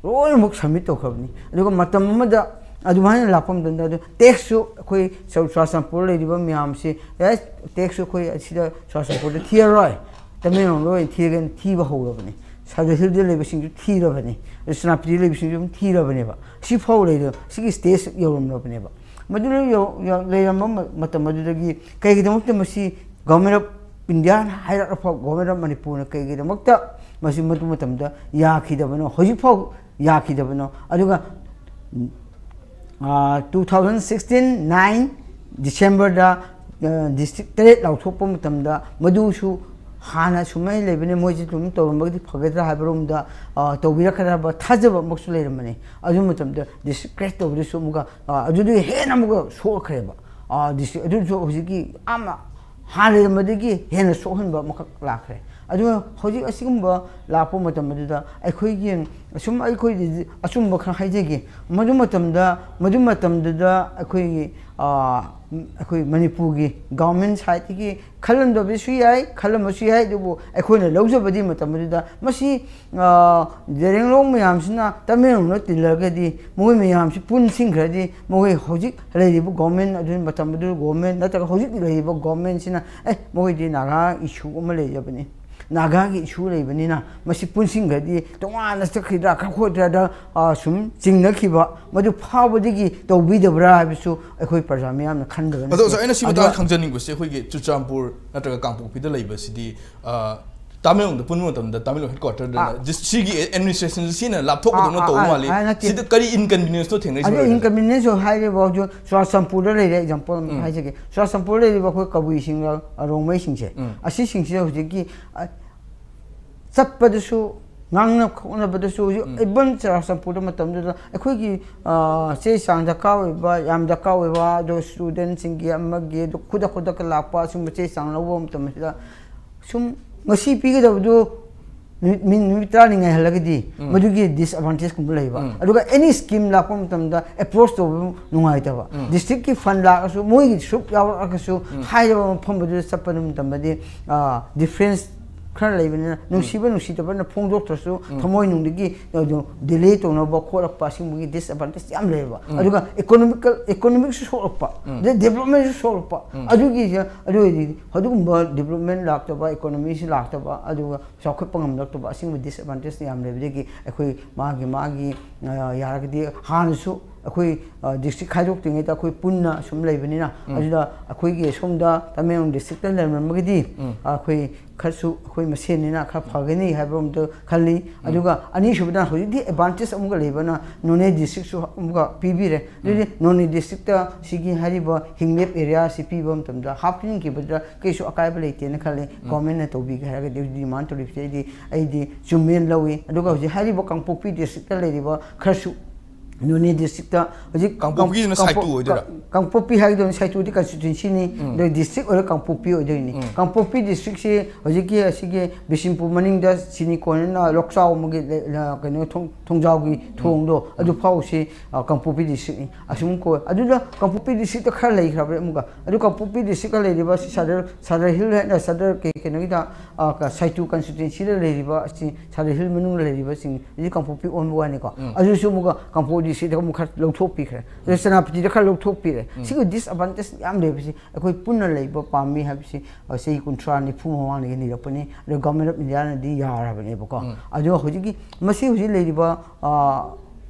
ꯂꯣꯏꯅꯃꯛ ꯁꯕꯃꯤꯠ ꯇꯧꯈ꯭ꯔꯕꯅꯤ꯫ ꯑꯗꯨꯒ ꯃꯇꯝ ꯑꯃꯗ ꯑꯗꯨꯃꯥꯏꯅ ꯂꯥꯛꯄ ꯃꯇꯝꯗ ꯑꯗꯨ ꯇꯦꯛꯁꯁꯨ ꯑꯩꯈꯣꯏ ꯆꯨꯔꯥꯆꯥꯟꯄꯨꯔ ꯂꯩꯔꯤꯕ ꯃꯌꯥꯝꯁꯤ, ꯑꯦ, ꯇꯦꯛꯁꯁꯨ ꯑꯩꯈꯣꯏ ꯑꯁꯤꯗ ꯆꯨꯔꯥꯆꯥꯟꯄꯨꯔꯗ ꯊꯤꯔꯔꯣꯏ, ꯇꯃꯦꯡꯂꯣꯡꯗ ꯑꯣꯏꯅ ꯊꯤꯔꯒꯦꯅ ꯊꯤꯕ ꯍꯧꯔꯕꯅꯤ꯫ ꯁꯕ ꯖꯦꯂꯤꯗ ꯂꯩꯕꯁꯤꯡꯁꯨ ꯊꯤꯔꯕꯅꯤ, ꯑꯗꯨ ꯁꯦꯅꯥꯄꯇꯤꯗ ꯂꯩꯕꯁꯤꯡꯁꯨ ꯑꯗꯨꯝ ꯊꯤꯔꯕꯅꯦꯕ꯫ ꯁꯤꯐꯥꯎ ꯂꯩꯔ-, ꯁꯤꯒꯤ ꯁ꯭ꯇꯦꯖ ꯌꯧꯔꯝꯂꯕꯅꯦꯕ꯫ ꯃꯗꯨꯗ ꯌꯧ-, ꯌꯧ-, ꯂꯩꯔꯝꯕ ꯃ-, ꯃꯇꯝ ꯑꯗꯨꯗꯒꯤ ꯀꯩꯒꯤꯗꯃꯛꯇ ꯃꯁꯤ Government of India ꯍꯥꯏꯔꯛꯂꯐꯥꯎ Government of ꯃꯅꯤꯄꯨꯔꯅ ꯀꯩꯒꯤꯗꯃꯛꯇ ꯃꯁꯤ ꯃꯗꯨ ꯃꯇꯝꯗ ꯌꯥꯈꯤꯗꯕꯅꯣ, ꯍꯧꯖꯤꯛꯐꯥꯎ ꯌꯥꯈꯤꯗꯕꯅꯣ? ꯑꯗꯨꯒ two thousand sixteen nine Decemberꯗ district ꯇꯔꯦꯠ ꯂꯥꯎꯊꯣꯛꯄ ꯃꯇꯝꯗ ꯃꯗꯨꯁꯨ ꯍꯥꯟꯅ ꯁꯨꯃꯥꯏꯅ ꯂꯩꯕꯅꯦ, ꯃꯣꯏꯁꯤ ꯑꯗꯨꯝ ꯇꯧꯔꯝꯕꯒꯗꯤ ꯐꯒꯗ꯭ꯔꯥ ꯍꯥꯏꯕꯔꯣꯝꯗ ꯇꯧꯕꯤꯔꯛꯀꯗ꯭ꯔꯕ ꯊꯥꯖꯕ ꯑꯃꯁꯨ ꯂꯩꯔꯝꯕꯅꯦ꯫ ꯑꯗꯨ ꯃꯇꯝꯗ district create ꯇꯧꯕꯗꯁꯨ ꯑꯃꯨꯛꯀ ꯑꯗꯨꯗꯒꯤ ꯍꯦꯟꯅ ꯑꯃꯨꯛꯀ ꯁꯣꯛꯈ꯭ꯔꯦꯕ꯫ District ꯑꯗꯨꯁꯨ ꯍꯧꯖꯤꯛꯀꯤ ꯌꯥꯝꯅ ꯍꯥꯟꯅ ꯂꯩꯔꯝꯕꯗꯒꯤ ꯍꯦꯟꯅ ꯁꯣꯛꯍꯟꯕ ꯑꯃꯈꯛ ꯂꯥꯛꯈ꯭ꯔꯦ꯫ ꯑꯗꯨꯒ ꯍꯧꯖꯤꯛ ꯑꯁꯤꯒꯨꯝꯕ ꯂꯥꯛꯄ ꯃꯇꯝ ꯑꯗꯨꯗ ꯑꯩꯈꯣꯏꯒꯤ, ꯑꯁꯨꯝ ꯑꯩꯈꯣꯏꯗꯤ ꯑꯆꯨꯝꯕ ꯈꯔ ꯍꯥꯏꯖꯒꯦ, ꯃꯗꯨ ꯃꯇꯝꯗ, ꯃꯗꯨ ꯃꯇꯝꯗꯨꯗ ꯑꯩꯈꯣꯏꯒꯤ, ꯑꯩꯈꯣꯏ ꯃꯅꯤꯄꯨꯔꯒꯤ government sideꯇꯒꯤ ꯈꯜꯂꯝꯗꯕꯁꯨ ꯌꯥꯏ, ꯈꯜꯂꯝꯕꯁꯨ ꯌꯥꯏ, ꯑꯗꯨꯕꯨ ꯑꯩꯈꯣꯏꯅ ꯂꯧꯖꯕꯗꯤ ꯃꯇꯝ ꯑꯗꯨꯗ ꯃꯁꯤ ꯖꯦꯔꯦꯡꯂꯣꯡ ꯃꯌꯥꯝꯁꯤꯅ ꯇꯃꯦꯡꯂꯣꯡꯗ ꯇꯤꯜꯂꯒꯗꯤ ꯃꯈꯣꯏ ꯃꯌꯥꯝꯁꯤ ꯄꯨꯟꯁꯤꯟꯈ꯭ꯔꯗꯤ ꯃꯈꯣꯏ ꯍꯧꯖꯤꯛ ꯂꯩꯔꯤꯕ government ꯑꯗꯨ, ꯃꯇꯝ ꯑꯗꯨ government ꯅꯠꯇ꯭ꯔꯒ ꯍꯧꯖꯤꯛ ꯂꯩꯔꯤꯕ governmentꯁꯤꯅ, "ꯑꯦ, ꯃꯈꯣꯏꯗꯤ ꯅꯥꯒꯥ issue ꯑꯃ ꯂꯩꯖꯕꯅꯤ, ꯅꯥꯒꯥꯒꯤ issue ꯂꯩꯕꯅꯤꯅ ꯃꯁꯤ ꯄꯨꯟꯁꯤꯟꯈ꯭ꯔꯗꯤ ꯇꯣꯉꯥꯟꯅ ꯆꯠꯈꯤꯗ꯭ꯔꯥ, ꯈꯔ ꯈꯣꯠꯇ꯭ꯔꯥꯗ ꯁꯨꯝ ꯆꯤꯡꯅꯈꯤꯕ ꯃꯗꯨ ꯐꯥꯎꯕꯗꯒꯤ ꯇꯧꯕꯤꯗꯕ꯭ꯔꯥ?" ꯍꯥꯏꯕꯁꯨ ꯑꯩꯈꯣꯏ ꯄ꯭ꯔꯖꯥ ꯃꯤꯌꯥꯝꯅ ꯈꯟꯗꯕꯅꯤ꯫ ꯑꯗꯣ ꯑꯣꯖꯥ, ꯑꯩꯅ ꯁꯤ ꯃꯇꯥꯡꯗ ꯈꯪꯖꯅꯤꯡꯕꯁꯦ, ꯑꯩꯈꯣꯏꯒꯤ ꯆꯨꯔꯆꯥꯟꯄꯨꯔ ꯅꯠꯇ꯭ꯔꯒ ꯀꯥꯡꯄꯣꯛꯄꯤꯗ ꯂꯩꯕꯁꯤꯗꯤ ꯇꯥꯃꯦꯡꯂꯣꯡꯗ ꯄꯨꯟꯕ ꯃꯇꯝꯗ ꯇꯥꯃꯦꯡꯂꯣꯡ headquarterꯗ ꯁꯤꯒꯤ administrationꯁꯤ ꯁꯤꯅ ꯂꯥꯞꯊꯣꯛꯄꯗꯧꯅ ꯇꯧꯕ ꯃꯥꯜꯂꯤ꯫ ꯅꯠꯇꯦ꯫ ꯁꯤꯗ ꯀꯔꯤ inconvenienceꯅꯣ ꯊꯦꯡꯅꯩꯁꯦ? ꯑꯗꯨ inconvenience ꯍꯥꯏꯔꯤꯕ ꯍꯧꯖꯤꯛ ꯆꯨꯔꯥꯆꯥꯟꯄꯨꯔꯗ ꯂꯩꯔꯦ, example ꯑꯃ ꯍꯥꯏꯖꯒꯦ꯫ ꯆꯨꯔꯥꯆꯥꯟꯄꯨꯔꯗ ꯂꯩꯔꯤꯕ ꯑꯩꯈꯣꯏ ꯀꯕꯨꯏꯁꯤꯡꯒ ꯔꯣꯡꯃꯩꯁꯤꯡꯁꯦ, ꯑꯁꯤꯁꯤꯡꯁꯤꯗ ꯍꯧꯖꯤꯛꯀꯤ ꯆꯠꯄꯗꯁꯨ ꯉꯥꯡꯅ ꯈꯣꯠꯅꯕꯗꯁꯨ ꯍꯧꯖꯤꯛ ꯏꯕꯟ ꯆꯨꯔꯥꯆꯥꯟꯄꯨꯔꯗ ꯃꯇꯝꯗꯨꯗ ꯑꯩꯈꯣꯏꯒꯤ ꯆꯦ ꯆꯥꯡ ꯗꯔꯀꯥꯔ ꯑꯣꯏꯕ, ꯌꯥꯝ ꯗꯔꯀꯥꯔ ꯑꯣꯏꯕ, ꯑꯗꯣ ꯁ꯭ꯇꯨꯗꯦꯟꯁꯤꯡꯒꯤ ꯑꯃꯒꯤ, ꯑꯗꯣ ꯈꯨꯗꯛ ꯈꯨꯗꯛꯇ ꯂꯥꯛꯄ ꯑꯁꯤꯒꯨꯝꯕ ꯆꯦ ꯆꯥꯡ ꯂꯧꯕ ꯃꯇꯝꯁꯤꯗ ꯁꯨꯝ ꯉꯁꯤ ꯄꯤꯒꯗꯕꯗꯨ ꯅꯨꯃꯤꯠ ꯅꯨꯃꯤꯠ ꯇꯔꯥꯅꯤ ꯉꯥꯏꯍꯜꯂꯒꯗꯤ ꯃꯗꯨꯒꯤ ꯗꯤꯁꯑꯦꯗꯚꯥꯟꯇꯦꯖꯀꯨꯝꯕ ꯂꯩꯕ꯫ ꯑꯗꯨꯒ ꯑꯦꯅꯤ ꯁ꯭ꯀꯤꯝ ꯂꯥꯛꯄ ꯃꯇꯝꯗ ꯑꯦꯄ꯭ꯔꯣꯆ ꯇꯧꯕ ꯅꯨꯡꯉꯥꯏꯇꯕ꯫ ꯗꯤꯁꯇ꯭ꯔꯤꯛꯀꯤ ꯐꯟ ꯂꯥꯛꯑꯁꯨ, ꯃꯣꯏꯒꯤ ꯁꯔꯨꯛ ꯌꯥꯎꯔꯛꯑꯒꯁꯨ, ꯍꯥꯏꯔꯤꯕ ꯃꯐꯝꯗꯨꯗ ꯆꯠꯄ ꯃꯇꯝꯗꯗꯤ ꯗꯤꯐ꯭ꯔꯦꯟꯁ ꯈꯔ ꯂꯩꯕꯅꯤꯅ, ꯅꯨꯡꯁꯤꯕ ꯅꯨꯡꯁꯤꯗꯕꯅ ꯐꯣꯡꯗꯣꯛꯇ꯭ꯔꯁꯨ, ꯊꯃꯣꯏꯅꯨꯡꯗꯒꯤ ꯑꯗꯨ ꯗꯤꯂꯦ ꯇꯧꯅꯕ ꯈꯣꯠꯂꯛꯄ ꯑꯁꯤꯒꯨꯝꯕꯒꯤ ꯗꯤꯁꯑꯦꯗꯚꯥꯟꯇꯦꯖ ꯌꯥꯝ ꯂꯩꯌꯦꯕ꯫ ꯑꯗꯨꯒ ꯏꯀꯣꯅꯣꯃꯤꯀꯦꯜ ꯏꯀꯣꯅꯣꯃꯤꯛꯁꯨ ꯁꯣꯛꯂꯛꯄ, ꯑꯗꯩ ꯗꯦꯕꯂꯞꯃꯦꯟꯁꯨ ꯁꯣꯛꯂꯛꯄ꯫ ꯑꯗꯨꯒꯤ ꯑꯗꯨ ꯑꯣꯏꯔꯗꯤ ꯑꯗꯨꯒꯨꯝꯕ ꯗꯦꯕꯂꯞꯃꯦꯟ ꯂꯥꯛꯇꯕ, ꯏꯀꯣꯅꯣꯃꯤꯁꯤ ꯂꯥꯛꯇꯕ, ꯑꯗꯨꯒ ꯆꯥꯎꯈꯠꯄ ꯉꯝꯂꯛꯇꯕ ꯑꯁꯤꯒꯨꯝꯕ ꯗꯤꯁꯑꯦꯗꯚꯥꯟꯇꯦꯖ ꯌꯥꯝ ꯂꯩꯕꯗꯒꯤ ꯑꯩꯈꯣꯏ ꯃꯥꯒꯤ ꯃꯥꯒꯤ ꯌꯥꯔꯒꯗꯤ ꯍꯥꯟꯅꯁꯨ ꯑꯩꯈꯣꯏ ꯗꯤꯁꯇ꯭ꯔꯤꯛ ꯈꯥꯏꯗꯣꯛꯇ꯭ꯔꯤꯉꯩꯗ ꯑꯩꯈꯣꯏ ꯄꯨꯟꯅ ꯁꯨꯝ ꯂꯩꯕꯅꯤꯅ, ꯑꯗꯨꯗ ꯑꯩꯈꯣꯏꯒꯤ ꯁꯣꯝꯗ ꯇꯃꯦꯡꯂꯣꯡ ꯗꯤꯁꯇ꯭ꯔꯤꯛꯇ ꯂꯩꯔꯝꯃꯒꯗꯤ ꯑꯩꯈꯣꯏ ꯈꯔꯁꯨ ꯑꯩꯈꯣꯏ ꯃꯁꯦꯟꯅꯤꯅ ꯈꯔ ꯐꯒꯅꯤ ꯍꯥꯏꯕ ꯑꯃꯇ ꯈꯜꯂꯤ꯫ ꯑꯗꯨꯒ ꯑꯅꯤꯁꯨꯕꯗ ꯍꯧꯖꯤꯛꯇꯤ ꯑꯦꯗꯚꯥꯟꯇꯦꯖ ꯑꯃꯨꯛꯀ ꯂꯩꯕꯅ ꯅꯣꯅꯦ ꯗꯤꯁꯇ꯭ꯔꯤꯛꯁꯨ ꯑꯃꯨꯛꯀ ꯄꯤꯕꯤꯔꯦ꯫ ꯑꯗꯨꯗꯤ ꯅꯣꯅꯦ ꯗꯤꯁꯇ꯭ꯔꯤꯛꯇ ꯁꯤꯒꯤ ꯍꯥꯏꯔꯤꯕ ꯍꯤꯡꯂꯦꯞ ꯑꯦꯔꯤꯌꯥꯁꯤ ꯄꯤꯕ ꯃꯇꯝꯗ ꯍꯥꯞꯅꯤꯡꯈꯤꯕꯗ ꯀꯩꯁꯨ ꯑꯀꯥꯏꯕ ꯂꯩꯇꯦꯅ ꯈꯜꯂꯤ꯫ ꯒꯣꯔꯃꯦꯟꯅ ꯇꯧꯕꯤꯒꯦ ꯍꯥꯏꯔꯒꯗꯤ ꯗꯤꯃꯥꯟ ꯇꯧꯔꯤꯕꯁꯦ ꯑꯩꯗꯤ ꯑꯩꯗꯤ ꯆꯨꯝꯃꯦꯅ ꯂꯧꯏ꯫ ꯑꯗꯨꯒ ꯍꯧꯖꯤꯛ ꯍꯥꯏꯔꯤꯕ ꯀꯥꯡꯄꯣꯛꯄꯤ ꯗꯤꯁꯇ꯭ꯔꯤꯛꯇ ꯂꯩꯔꯤꯕ ꯈꯔꯁꯨ ꯅꯣꯅꯦ ꯗꯤꯁꯇ꯭ꯔꯤꯛꯇ ꯍꯧꯖꯤꯛ ꯀꯥꯡꯄꯣꯛꯄꯤꯗꯨꯅ ꯀꯥꯡꯄꯣꯛ- ꯁꯥꯏꯇꯨ ꯑꯣꯏꯗꯣꯏꯔꯥ? ꯀꯥꯡ- ꯀꯥꯡꯄꯣꯛꯄꯤ ꯍꯥꯏꯒꯗꯧꯅꯤ, ꯁꯥꯏꯇꯨꯗꯤ ꯀꯟꯁꯇꯤꯇ꯭ꯋꯦꯟꯁꯤꯅꯤ꯫ ꯑꯗꯣ ꯗꯤꯁꯇ꯭ꯔꯤꯛ ꯑꯣꯏꯔ ꯀꯥꯡꯄꯣꯛꯄꯤ ꯑꯣꯏꯗꯣꯏꯅꯤ꯫ ꯀꯥꯡꯄꯣꯛꯄꯤ ꯗꯤꯁꯇ꯭ꯔꯤꯛꯁꯤ ꯍꯧꯖꯤꯛꯀꯤ ꯑꯁꯤꯒꯤ ꯕꯤꯁꯅꯨꯄꯨꯔ ꯃꯅꯤꯡꯗ ꯆꯤꯅꯤ ꯀꯣꯟꯅꯅ ꯂꯣꯛꯆꯥꯎ ꯑꯃꯒꯤ ꯂꯩ- ꯂ- ꯀꯩꯅꯣ ꯊꯣꯡ- ꯊꯣꯡꯖꯥꯎꯒꯤ ꯊꯣꯡꯗꯣ ꯑꯗꯨ ꯐꯥꯎꯁꯤ, ꯑ, ꯀꯥꯡꯄꯣꯛꯄꯤ ꯗꯤꯁꯇ꯭ꯔꯤꯛꯅꯤ꯫ ꯑꯁꯨꯝ ꯀꯣ ꯑꯗꯨꯗ ꯀꯥꯡꯄꯣꯛꯄꯤ ꯗꯤꯁꯇ꯭ꯔꯤꯛꯇ ꯈꯔ ꯂꯩꯈ꯭ꯔꯕꯅꯤ ꯑꯃꯨꯛꯀ꯫ ꯑꯗꯨ ꯀꯥꯡꯄꯣꯛꯄꯤ ꯗꯤꯁꯇ꯭ꯔꯤꯛꯀ ꯂꯩꯔꯤꯕ ꯁꯤ ꯁꯗꯔ ꯁꯗꯔ ꯍꯤꯜ ꯍꯥꯏꯅ ꯁꯗꯔ ꯀꯩ- ꯀꯩꯅꯣꯒꯤꯗ, ꯑ, ꯀ- ꯁꯥꯏꯇꯨ ꯀꯟꯁꯇꯤꯇ꯭ꯋꯦꯟꯁꯤꯗ ꯂꯩꯔꯤꯕ ꯑꯁꯤ ꯁꯗꯔ ꯍꯤꯜ ꯃꯅꯨꯡꯗ ꯂꯩꯔꯤꯕꯁꯤꯡ ꯑꯁꯤ ꯀꯥꯡꯄꯣꯛꯄꯤ ꯑꯣꯟꯕ ꯋꯥꯅꯤꯀꯣ꯫ ꯑꯗꯨꯁꯨ ꯑꯃꯨꯛꯀ ꯀꯥꯡꯄꯣꯛꯄꯤ ꯗꯤꯁꯇ꯭ꯔꯤꯛꯇ ꯑꯃꯨꯛ ꯈꯔ ꯂꯧꯊꯣꯛꯄꯤꯈ꯭ꯔꯦ꯫ ꯑꯗꯨ ꯁꯦꯅꯥꯄꯇꯤꯗ ꯈꯔ ꯂꯧꯊꯣꯛꯄꯤꯔꯦ꯫ ꯁꯤꯒꯤ ꯗꯤꯁꯑꯦꯗꯚꯥꯟꯇꯦꯖ ꯌꯥꯝ ꯂꯩꯕꯁꯤ ꯑꯩꯈꯣꯏ ꯄꯨꯟꯅ ꯂꯩꯕ ꯄꯥꯝꯃꯤ ꯍꯥꯏꯕꯁꯤ, ꯑ, ꯆꯍꯤ ꯀꯨꯟꯊ꯭ꯔꯥ ꯅꯤꯐꯨ ꯃꯃꯥꯡꯗꯒꯤ ꯅꯤꯔꯛꯄꯅꯤ꯫ ꯑꯗꯣ ꯒꯣꯔꯃꯦꯟ ꯑꯣꯐ ꯏꯟꯗꯤꯌꯥꯅꯗꯤ ꯌꯥꯔꯕꯅꯦꯕꯀꯣ꯫ ꯑꯗꯣ ꯍꯧꯖꯤꯛꯀꯤ ꯃꯁꯤ ꯍꯧꯖꯤꯛ ꯂꯩꯔꯤꯕ, ꯑ,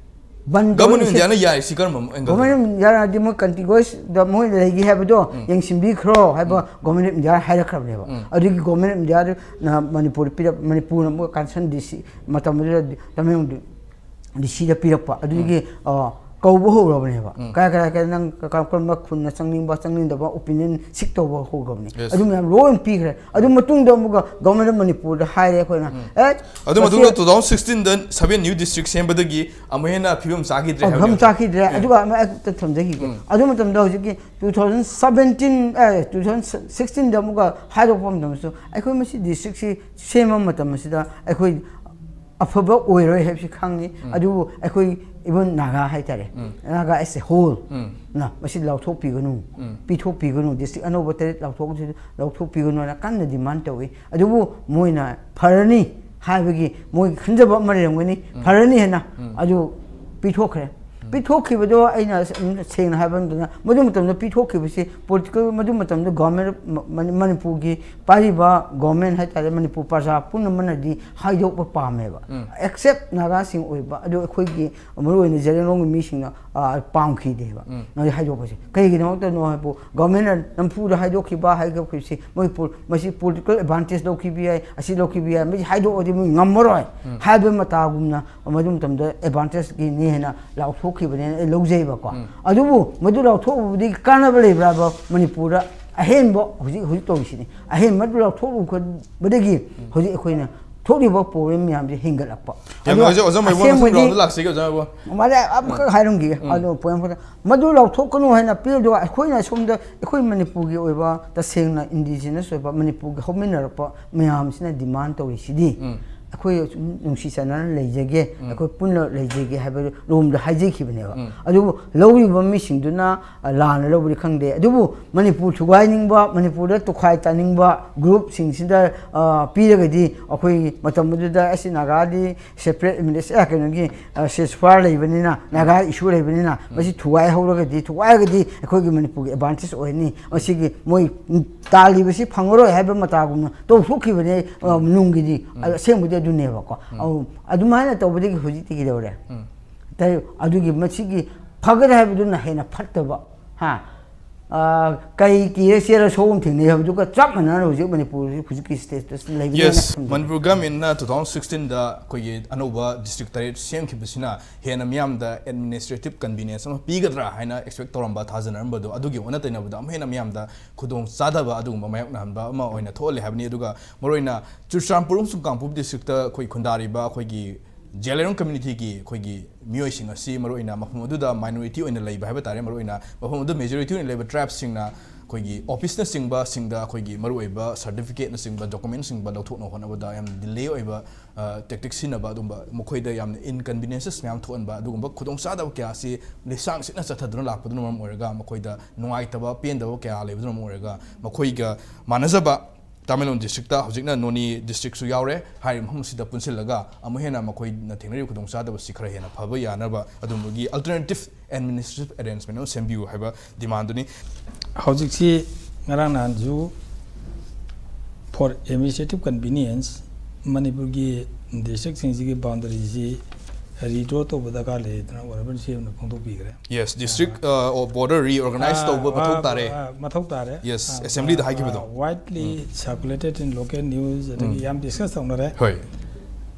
ꯕꯟ ꯒꯣꯔꯃꯦꯟ ꯑꯣꯐ ꯏꯟꯗꯤꯌꯥꯅ ꯌꯥꯔꯤꯁꯤ ꯀꯔꯝꯕ ꯑꯦꯡꯒꯜꯗꯅꯣ? ꯒꯣꯔꯃꯦꯟ ꯑꯣꯐ ꯏꯟꯗꯤꯌꯥꯅ ꯍꯥꯏꯗꯤ ꯃꯣꯏ ꯀꯟꯇꯤꯒ꯭ꯌꯨꯁꯇ ꯃꯣꯏ ꯂꯩꯒꯦ ꯍꯥꯏꯕꯗꯣ ꯌꯦꯡꯁꯤꯟꯕꯤꯈ꯭ꯔꯣ ꯍꯥꯏꯕ ꯒꯣꯔꯃꯦꯟ ꯑꯣꯐ ꯏꯟꯗꯤꯌꯥ ꯍꯥꯏꯔꯛꯈ꯭ꯔꯕꯅꯦꯕ꯫ ꯑꯗꯨꯒꯤ ꯒꯣꯔꯃꯦꯟ ꯑꯣꯐ ꯏꯟꯗꯤꯌꯥꯗꯨꯅ ꯃꯅꯤꯄꯨꯔꯗ ꯄꯤꯔꯛ- ꯃꯅꯤꯄꯨꯔꯅ ꯑꯃꯨꯛ ꯀꯟꯁꯔꯟ ꯗꯤ ꯁꯤ ꯃꯇꯝꯗꯨꯗ ꯇꯃꯦꯡꯂꯣꯡ ꯗꯤ ꯁꯤꯗ ꯄꯤꯔꯛꯄ꯫ ꯑꯗꯨꯗꯒꯤ, ꯑ, ꯀꯧꯕ ꯍꯧꯔꯕꯅꯦꯕ꯫ ꯀꯌꯥ ꯀꯌꯥ ꯀꯌꯥ ꯅꯪ ꯀ- ꯀ- ꯀꯔꯝꯕ ꯈꯨꯟꯅ ꯆꯪꯅꯤꯡꯕ ꯆꯪꯅꯤꯡꯗꯕ opinion seek ꯇꯧꯕ ꯍꯧꯈ꯭ꯔꯕꯅꯦ꯫ ꯑꯗꯨ ꯃꯌꯥꯝ ꯂꯣꯏ ꯄꯤꯈ꯭ꯔꯦ꯫ ꯑꯗꯨ ꯃꯇꯨꯡꯗ ꯑꯃꯨꯛꯀ Government of ꯃꯅꯤꯄꯨꯔꯗ ꯍꯥꯏꯔꯦ ꯑꯩꯈꯣꯏꯅ, ꯑꯦ, ꯑꯗꯨ ꯃꯇꯨꯡꯗ ꯃꯁꯤ two thousand sixteen ꯗ seven new district ꯁꯦꯝꯕꯗꯒꯤ ꯑꯃꯨꯛ ꯍꯦꯟꯅ ꯐꯤꯕꯝ ꯆꯥꯈꯤꯗ꯭ꯔꯦ ꯐꯤꯕꯝ ꯍꯥꯏꯕꯅꯦ꯫ ꯆꯥꯈꯤꯗ꯭ꯔꯦ꯫ ꯑꯗꯨꯒ ꯑꯃ ꯑꯝꯇ ꯊꯝꯖꯈꯤꯒꯦ꯫ ꯑꯗꯨ ꯃꯇꯝꯗ ꯍꯧꯖꯤꯛꯀꯤ two thousand seventeen, ꯑꯦ, two thousand sixteen ꯗ ꯑꯃꯨꯛꯀ ꯍꯥꯏꯗꯣꯛꯄ ꯃꯇꯝꯗꯁꯨ ꯑꯩꯈꯣꯏ ꯃꯁꯤ district ꯁꯤ ꯁꯦꯝꯕ ꯃꯇꯝ ꯑꯁꯤꯗ ꯑꯩꯈꯣꯏ ꯑꯐꯕ ꯑꯣꯏꯔꯣꯏ ꯍꯥꯏꯕꯁꯤ ꯈꯪꯉꯤ꯫ ꯑꯗꯨꯕꯨ ꯑꯩꯈꯣꯏ even ꯅꯥꯒꯥ ꯍꯥꯏꯇꯥꯔꯦ, ꯅꯥꯒꯥ as a whole ꯅ ꯃꯁꯤ ꯂꯥꯎꯊꯣꯛꯄꯤꯒꯅꯨ, ꯄꯤꯊꯣꯛꯄꯤꯒꯅꯨ, district ꯑꯅꯧꯕ ꯇꯔꯦꯠ ꯂꯥꯎꯊꯣꯛ-, ꯂꯧꯊꯣꯛꯄꯤꯒꯅꯨ ꯍꯥꯏꯅ ꯀꯟꯅ demand ꯇꯧꯏ꯫ ꯑꯗꯨꯕꯨ ꯃꯣꯏꯅ ꯐꯔꯅꯤ ꯍꯥꯏꯕꯒꯤ ꯃꯣꯏꯒꯤ ꯈꯟꯖꯕ ꯑꯃ ꯂꯩꯔꯝꯒꯅꯤ, ꯐꯔꯅꯤ ꯍꯥꯏꯅ ꯑꯗꯨ ꯄꯤꯊꯣꯛꯈ꯭ꯔꯦ꯫ ꯄꯤꯊꯣꯛꯈꯤꯕꯗꯣ ꯑꯩꯅ ꯁ-, ꯎꯝ, ꯁꯦꯡꯅ ꯍꯥꯏꯕ ꯃꯇꯝꯗ, ꯃꯗꯨ ꯃꯇꯝꯗ ꯄꯤꯊꯣꯛꯈꯤꯕꯁꯤ political, ꯃꯗꯨ ꯃꯇꯝꯗ Government of ꯃ-, ꯃꯅꯤ-, ꯃꯅꯤꯄꯨꯔꯒꯤ ꯄꯥꯏꯔꯤꯕ government ꯍꯥꯏꯇꯥꯔꯦ, ꯃꯅꯤꯄꯨꯔ ꯄ꯭ꯔꯖꯥ ꯄꯨꯝꯅꯃꯛꯅꯗꯤ ꯍꯥꯏꯗꯣꯛꯄ ꯄꯥꯝꯃꯦꯕ, except ꯅꯥꯒꯥꯁꯤꯡ ꯑꯣꯏꯕ꯫ ꯑꯗꯣ ꯑꯩꯈꯣꯏꯒꯤ ꯃꯔꯨꯑꯣꯏꯅ ꯖꯦꯔꯦꯂꯣꯡꯒꯤ ꯃꯤꯁꯤꯡꯅ, ꯑ, ꯄꯥꯝꯈꯤꯗꯦꯕ ꯃꯣꯏ ꯍꯥꯏꯗꯣꯛꯄꯁꯦ꯫ ꯀꯩꯒꯤꯗꯃꯛꯇꯅꯣ ꯍꯥꯏꯕꯨ, government ꯅ ꯅꯝꯐꯨꯗ ꯍꯥꯏꯗꯣꯛꯈꯤꯕ ꯍꯥꯏꯗꯣꯛꯈꯤꯕꯁꯤ ꯃꯣꯏ ꯄꯣ-, ꯃꯁꯤ political advantage ꯂꯧꯈꯤꯕ ꯌꯥꯏ, ꯑꯁꯤ ꯂꯧꯈꯤꯕ ꯌꯥꯏ, ꯃꯁꯤ ꯍꯥꯏꯗꯣꯛꯑꯗꯤ ꯃꯣꯏ ꯉꯝꯃꯔꯣꯏ ꯍꯥꯏꯕ ꯃꯇꯥꯒꯨꯝꯅ ꯃꯗꯨ ꯃꯇꯝꯗ advantage ꯒꯤꯅꯤ ꯍꯥꯏꯅ ꯂꯥꯎꯊꯣꯛꯈꯤꯕꯅꯦꯅ ꯑꯩ ꯂꯧꯖꯩꯕꯀꯣ꯫ ꯑꯗꯨꯕꯨ ꯃꯗꯨ ꯂꯥꯎꯊꯣꯛꯎꯕꯗꯒꯤ ꯀꯥꯟꯅꯕ ꯂꯩꯕ꯭ꯔꯥꯕ? ꯃꯅꯤꯄꯨꯔꯗ ꯑꯍꯦꯟꯕ ꯍꯧꯖꯤꯛ, ꯍꯧꯖꯤꯛ ꯇꯧꯔꯤꯁꯤꯅꯤ꯫ ꯑꯍꯦꯟꯕ ꯂꯥꯎꯊꯣꯛꯎꯕꯗꯒꯤ ꯍꯧꯖꯤꯛ ꯑꯩꯈꯣꯏꯅ ꯊꯣꯛꯂꯤꯕ problem ꯃꯌꯥꯝꯁꯦ ꯍꯦꯟꯒꯠꯂꯛꯄ꯫ ꯌꯥꯝ ꯑꯗꯨꯒ ꯅꯨꯡꯉꯥꯏꯖꯩ ꯑꯣꯖꯥ ꯃꯩꯕꯣ, ꯃꯊꯪ ꯑꯁꯦꯡꯕꯗꯤ round ꯗ ꯂꯥꯛꯆꯒꯦ ꯑꯣꯖꯥ ꯃꯩꯕꯣ꯫ ꯃꯥꯅꯦ, ꯑꯃꯈꯛ ꯍꯥꯏꯔꯝꯈꯤꯒꯦ꯫ ꯑꯗꯣ point ꯑꯃꯈꯛꯇ, ꯃꯗꯨ ꯂꯥꯎꯊꯣꯛꯀꯅꯨ ꯍꯥꯏꯅ ꯄꯤꯔꯗꯨꯒ ꯑꯩꯈꯣꯏꯅ ꯁꯣꯝꯗ ꯑꯩꯈꯣꯏ ꯃꯅꯤꯄꯨꯔꯒꯤ ꯑꯣꯏꯕ ꯇꯁꯦꯡꯅ indigenous ꯑꯣꯏꯕ ꯃꯅꯤꯄꯨꯔꯒꯤ ꯍꯧꯃꯤꯟꯅꯔꯛꯄ ꯃꯌꯥꯝꯁꯤꯅ demand ꯇꯧꯔꯤꯁꯤꯗꯤ ꯑꯩꯈꯣꯏ ꯁꯨꯝ ꯅꯨꯡꯁꯤ ꯆꯥꯟꯅꯅ ꯂꯩꯖꯒꯦ, ꯑꯩꯈꯣꯏ ꯄꯨꯟꯅ ꯂꯩꯖꯒꯦ ꯍꯥꯏꯕ ꯂꯣꯝꯗ ꯍꯥꯏꯖꯈꯤꯕꯅꯦꯕ꯫ ꯑꯗꯨꯕꯨ ꯂꯧꯔꯤꯕ ꯃꯤꯁꯤꯡꯗꯨꯅ, ꯑ, ꯂꯥꯟꯅ ꯂꯧꯕꯗꯤ ꯈꯪꯗꯦ, ꯑꯗꯨꯕꯨ ꯃꯅꯤꯄꯨꯔ ꯊꯨꯒꯥꯏꯅꯤꯡꯕ, ꯃꯅꯤꯄꯨꯔꯗ ꯇꯨꯈꯥꯏ ꯇꯥꯅꯤꯡꯕ group ꯁꯤꯡꯁꯤꯗ, ꯑ, ꯄꯤꯔꯒꯗꯤ ꯑꯩꯈꯣꯏ ꯃꯇꯝ ꯑꯗꯨꯗ ꯑꯁꯤ ꯅꯥꯒꯥꯗꯤ separate administ-, ꯑ, ꯀꯩꯅꯣꯒꯤ, ꯑ, ceasefire ꯂꯩꯕꯅꯤꯅ, ꯅꯥꯒꯥ issue ꯂꯩꯕꯅꯤꯅ, ꯃꯁꯤ ꯊꯨꯒꯥꯏꯍꯧꯔꯒꯗꯤ, ꯊꯨꯒꯥꯏꯔꯒꯗꯤ ꯑꯩꯈꯣꯏꯒꯤ ꯃꯅꯤꯄꯨꯔꯒꯤ advantage ꯑꯣꯏꯅꯤ, ꯃꯁꯤꯒꯤ ꯃꯣꯏ ꯇꯥꯜꯂꯤꯕꯁꯤ ꯐꯪꯉꯔꯣꯏ ꯍꯥꯏꯕ ꯃꯇꯥꯒꯨꯝꯅ ꯇꯧꯊꯣꯛꯈꯤꯕꯅꯦ, ꯑ, ꯅꯨꯡꯒꯤꯗꯤ꯫ ꯑꯗ ꯑꯁꯦꯡꯕꯗꯤ ꯑꯗꯨꯅꯦꯕꯀꯣ꯫ ꯑꯧ, ꯑꯗꯨꯃꯥꯏꯅ ꯇꯧꯕꯗꯒꯤ ꯍꯧꯖꯤꯛꯇꯤ ꯀꯩꯗꯧꯔꯦ? ꯇꯥꯏ-, ꯑꯗꯨꯒꯤ ꯃꯁꯤꯒꯤ ꯐꯒꯗ꯭ꯔꯥ ꯍꯥꯏꯕꯗꯨꯅ ꯍꯦꯟꯅ ꯐꯠꯇꯕ, ꯍꯥ? ꯑ, ꯀꯩ ꯀꯤꯔ ꯆꯦꯜꯂ ꯁꯣꯛꯐꯝ ꯊꯦꯡꯅꯩ ꯍꯥꯏꯕꯗꯨꯒ ꯆꯞ ꯃꯥꯟꯅꯅ ꯍꯧꯖꯤꯛ ꯃꯅꯤꯄꯨꯔꯁꯤ ꯍꯧꯖꯤꯛꯀꯤ status ꯂꯩꯕꯅꯦꯅ Yes, ꯊꯝꯖꯒꯦ꯫ ꯃꯅꯤꯄꯨꯔ ꯒꯚꯔꯟꯃꯦꯟꯠꯅ two thousand sixteenꯗ ꯑꯩꯈꯣꯏꯒꯤ ꯑꯅꯧꯕ ꯗꯤꯁꯇ꯭ꯔꯤꯛ ꯇꯔꯦꯠ ꯁꯦꯝꯈꯤꯕꯁꯤꯅ ꯍꯦꯟꯅ ꯃꯤꯌꯥꯝꯗ administrative convenience ꯑꯃ ꯄꯤꯒꯗ꯭ꯔꯥ ꯍꯥꯏꯅ expect ꯇꯧꯔꯝꯕ, ꯊꯥꯖꯅꯔꯝꯕꯗꯣ, ꯑꯗꯨꯒꯤ ꯑꯣꯟꯅ ꯇꯩꯅꯕꯗ ꯑꯃꯨꯛ ꯍꯦꯟꯅ ꯃꯤꯌꯥꯝꯗ ꯈꯨꯗꯣꯡ ꯆꯥꯗꯕ ꯑꯗꯨꯒꯨꯝꯕ ꯃꯥꯌꯣꯛꯅꯍꯟꯕ ꯑꯃ ꯑꯣꯏꯅ ꯊꯣꯛꯍꯜꯂꯦ ꯍꯥꯏꯕꯅꯤ꯫ ꯑꯗꯨꯒ ꯃꯔꯨꯑꯣꯏꯅ ꯆꯨꯔꯆꯥꯟꯄꯨꯔ ꯑꯃꯁꯨꯡ ꯀꯥꯡꯄꯣꯛꯄꯤ ꯗꯤꯁꯇ꯭ꯔꯤꯛꯇ ꯑꯩꯈꯣꯏ ꯈꯨꯟꯗꯥꯔꯤꯕ ꯑꯩꯈꯣꯏꯒꯤ ꯖꯦꯂꯦꯔꯣꯡ ꯀꯝꯃ꯭ꯌꯨꯅꯤꯇꯤꯒꯤ ꯑꯩꯈꯣꯏꯒꯤ ꯃꯤꯑꯣꯏꯁꯤꯡ ꯑꯁꯤ ꯃꯔꯨꯑꯣꯏꯅ ꯃꯐꯝ ꯑꯗꯨꯗ minority ꯑꯣꯏꯅ ꯂꯩꯕ ꯍꯥꯏꯕ ꯇꯥꯔꯦ, ꯃꯔꯨꯑꯣꯏꯅ ꯃꯐꯝ ꯑꯗꯨ majority ꯑꯣꯏꯅ ꯂꯩꯕ ꯇ꯭ꯔꯥꯏꯕꯁꯤꯡꯅ ꯑꯩꯈꯣꯏꯒꯤ ꯑꯣꯐꯤꯁꯅꯆꯤꯡꯕꯁꯤꯡꯗ ꯑꯩꯈꯣꯏꯒꯤ ꯃꯔꯨꯑꯣꯏꯕ ꯁꯥꯔꯇꯤꯐꯤꯀꯦꯠꯅꯆꯤꯡꯕ ꯗꯣꯀꯨꯃꯦꯟꯁꯤꯡꯕ ꯂꯧꯊꯣꯛꯅꯕ ꯍꯣꯠꯅꯕꯗ ꯌꯥꯝ ꯗꯤꯂꯦ ꯑꯣꯏꯕ ꯇꯦꯛꯇꯤꯛ ꯁꯤꯖꯤꯟꯅꯕ, ꯑꯗꯨꯝꯕ ꯃꯈꯣꯏꯗ ꯌꯥꯝꯅ inconveniences ꯃꯌꯥꯝ ꯊꯣꯛꯍꯟꯕ, ꯑꯗꯨꯒꯨꯝꯕ ꯈꯨꯗꯣꯡꯆꯥꯗꯕ ꯀꯌꯥ ꯑꯁꯤ ꯂꯤꯁꯥꯡ ꯁꯤꯠꯅ ꯆꯠꯊꯗꯨꯅ ꯂꯥꯛꯄꯗꯨꯅ ꯃꯔꯝ ꯑꯣꯏꯔꯒ ꯃꯈꯣꯏꯗ ꯅꯨꯡꯉꯥꯏꯇꯕ ꯄꯦꯟꯗꯕ ꯀꯌꯥ ꯂꯩꯕꯗꯨꯅ ꯃꯔꯝ ꯑꯣꯏꯔꯒ ꯃꯈꯣꯏꯒ ꯃꯥꯟꯅꯖꯕ ꯇꯃꯦꯡꯂꯣꯡ ꯗꯤꯁꯇ꯭ꯔꯤꯛꯇ ꯍꯧꯖꯤꯛꯅ ꯅꯣꯅꯦ ꯗꯤꯁꯇ꯭ꯔꯤꯛꯁꯨ ꯌꯥꯎꯔꯦ꯫ ꯍꯥꯏꯔꯤꯕ ꯃꯐꯝ ꯑꯁꯤꯗ ꯄꯨꯟꯁꯤꯜꯂꯒ ꯑꯃꯨꯛ ꯍꯦꯟꯅ ꯃꯈꯣꯏꯅ ꯊꯦꯡꯅꯔꯤꯕ ꯈꯨꯗꯣꯡꯆꯥꯗꯕꯁꯤ ꯈꯔ ꯍꯦꯟꯅ ꯐꯕ ꯌꯥꯅꯕ ꯑꯗꯨꯝꯕꯒꯤ alternative administrative arrangement ꯑꯃ ꯁꯦꯝꯕꯤꯌꯨ ꯍꯥꯏꯕ demandꯗꯨꯅꯤ꯫ ꯍꯧꯖꯤꯛꯁꯤ ꯉꯔꯥꯡ ꯅꯍꯥꯟꯁꯨ for administrative convenience ꯃꯅꯤꯄꯨꯔꯒꯤ ꯗꯤꯁꯇ꯭ꯔꯤꯛꯁꯤꯡꯁꯤꯒꯤ ꯕꯥꯎꯟꯗꯔꯤꯁꯤ ꯔꯤꯗ꯭ꯔꯣ ꯇꯧꯕ ꯗꯔꯀꯥꯔ ꯂꯩꯗꯅ ꯑꯣꯅꯔꯦꯕꯜ ꯁꯤ ꯑꯦꯝꯅ ꯐꯣꯡꯗꯣꯛꯄꯤꯈ꯭ꯔꯦ꯫ Yes, district border reorganize ꯇꯧꯕ ꯃꯊꯧ ꯇꯥꯔꯦ꯫ ꯃꯊꯧ ꯇꯥꯔꯦ꯫ Yes, assemblyꯗ ꯍꯥꯏꯈꯤꯕꯗꯣ꯫ Widely circulated in local news ꯑꯗꯒꯤ ꯌꯥꯝ ꯗꯤꯁꯀꯁ ꯇꯧꯅꯔꯦ꯫ ꯍꯣꯏ꯫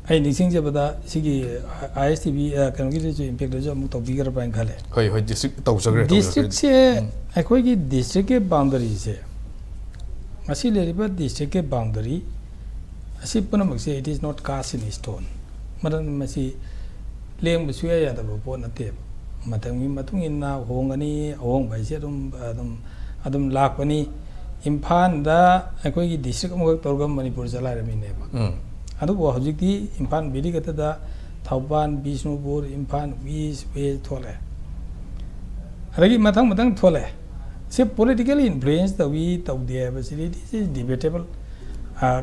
ꯑꯩ ꯅꯤꯡꯁꯤꯡꯖꯕꯗ ꯁꯤꯒꯤ ꯑꯥꯏ ꯑꯦꯁ ꯇꯤ ꯚꯤ ꯀꯩꯅꯣꯒꯤꯗꯁꯨ ꯏꯝꯄꯦꯛꯇꯁꯨ ꯑꯃꯨꯛ ꯇꯧꯕꯤꯒꯗ꯭ꯔꯥ ꯍꯥꯏꯅ ꯈꯜꯂꯦ꯫ ꯍꯣꯏ ꯍꯣꯏ, ꯗꯤꯁꯇ꯭ꯔꯤꯛ ꯇꯧꯖꯈ꯭ꯔꯦ꯫ ꯗꯤꯁꯇ꯭ꯔꯤꯛꯁꯦ ꯑꯩꯈꯣꯏꯒꯤ ꯗꯤꯁꯇ꯭ꯔꯤꯛꯀꯤ ꯕꯥꯎꯟꯗꯔꯤꯁꯦ, ꯉꯁꯤ ꯂꯩꯔꯤꯕ ꯗꯤꯁꯇ꯭ꯔꯤꯛꯀꯤ ꯕꯥꯎꯟꯗꯔꯤ ꯑꯁꯤ ꯄꯨꯝꯅꯃꯛꯁꯦ it is not cast in stone꯫ ꯃꯔꯝꯗꯤ ꯃꯁꯤ ꯂꯦꯡꯕ ꯁꯨꯡꯌꯥ ꯌꯥꯗꯕ ꯄꯣꯠ ꯅꯠꯇꯦꯕ꯫ ꯃꯇꯝꯒꯤ ꯃꯇꯨꯡ ꯏꯟꯅ ꯍꯣꯡꯒꯅꯤ, ꯑꯍꯣꯡꯕ ꯍꯥꯏꯁꯦ ꯑꯗꯨꯝ ꯑꯗꯨꯝ ꯑꯗꯨꯝ ꯂꯥꯛꯄꯅꯤ꯫ ꯏꯝꯐꯥꯜꯗ ꯑꯩꯈꯣꯏꯒꯤ ꯗꯤꯁꯇ꯭ꯔꯤꯛ ꯑꯃꯈꯛ ꯇꯧꯔꯒ ꯃꯅꯤꯄꯨꯔ ꯆꯂꯥꯏꯔꯝꯃꯤꯅꯦꯕ꯫ ꯎꯝ꯫ ꯑꯗꯨꯕꯨ ꯍꯧꯖꯤꯛꯇꯤ ꯏꯝꯐꯥꯜ ꯚꯦꯂꯤ ꯈꯛꯇꯗ ꯊꯧꯕꯥꯜ, ꯕꯤꯁꯅꯨꯄꯨꯔ, ꯏꯝꯐꯥꯜ ꯏꯁ, ꯋꯦꯁ ꯊꯣꯛꯂꯛꯑꯦ꯫ ꯑꯗꯒꯤ ꯃꯊꯪ ꯃꯊꯪ ꯊꯣꯛꯂꯛꯑꯦ꯫ ꯁꯤ ꯄꯣꯂꯤꯇꯤꯀꯦꯜ ꯏꯟꯐ꯭ꯂꯨꯌꯦꯟꯁ ꯇꯧꯏ ꯇꯧꯗꯦ ꯍꯥꯏꯕꯁꯤꯗꯤ it is debatable꯫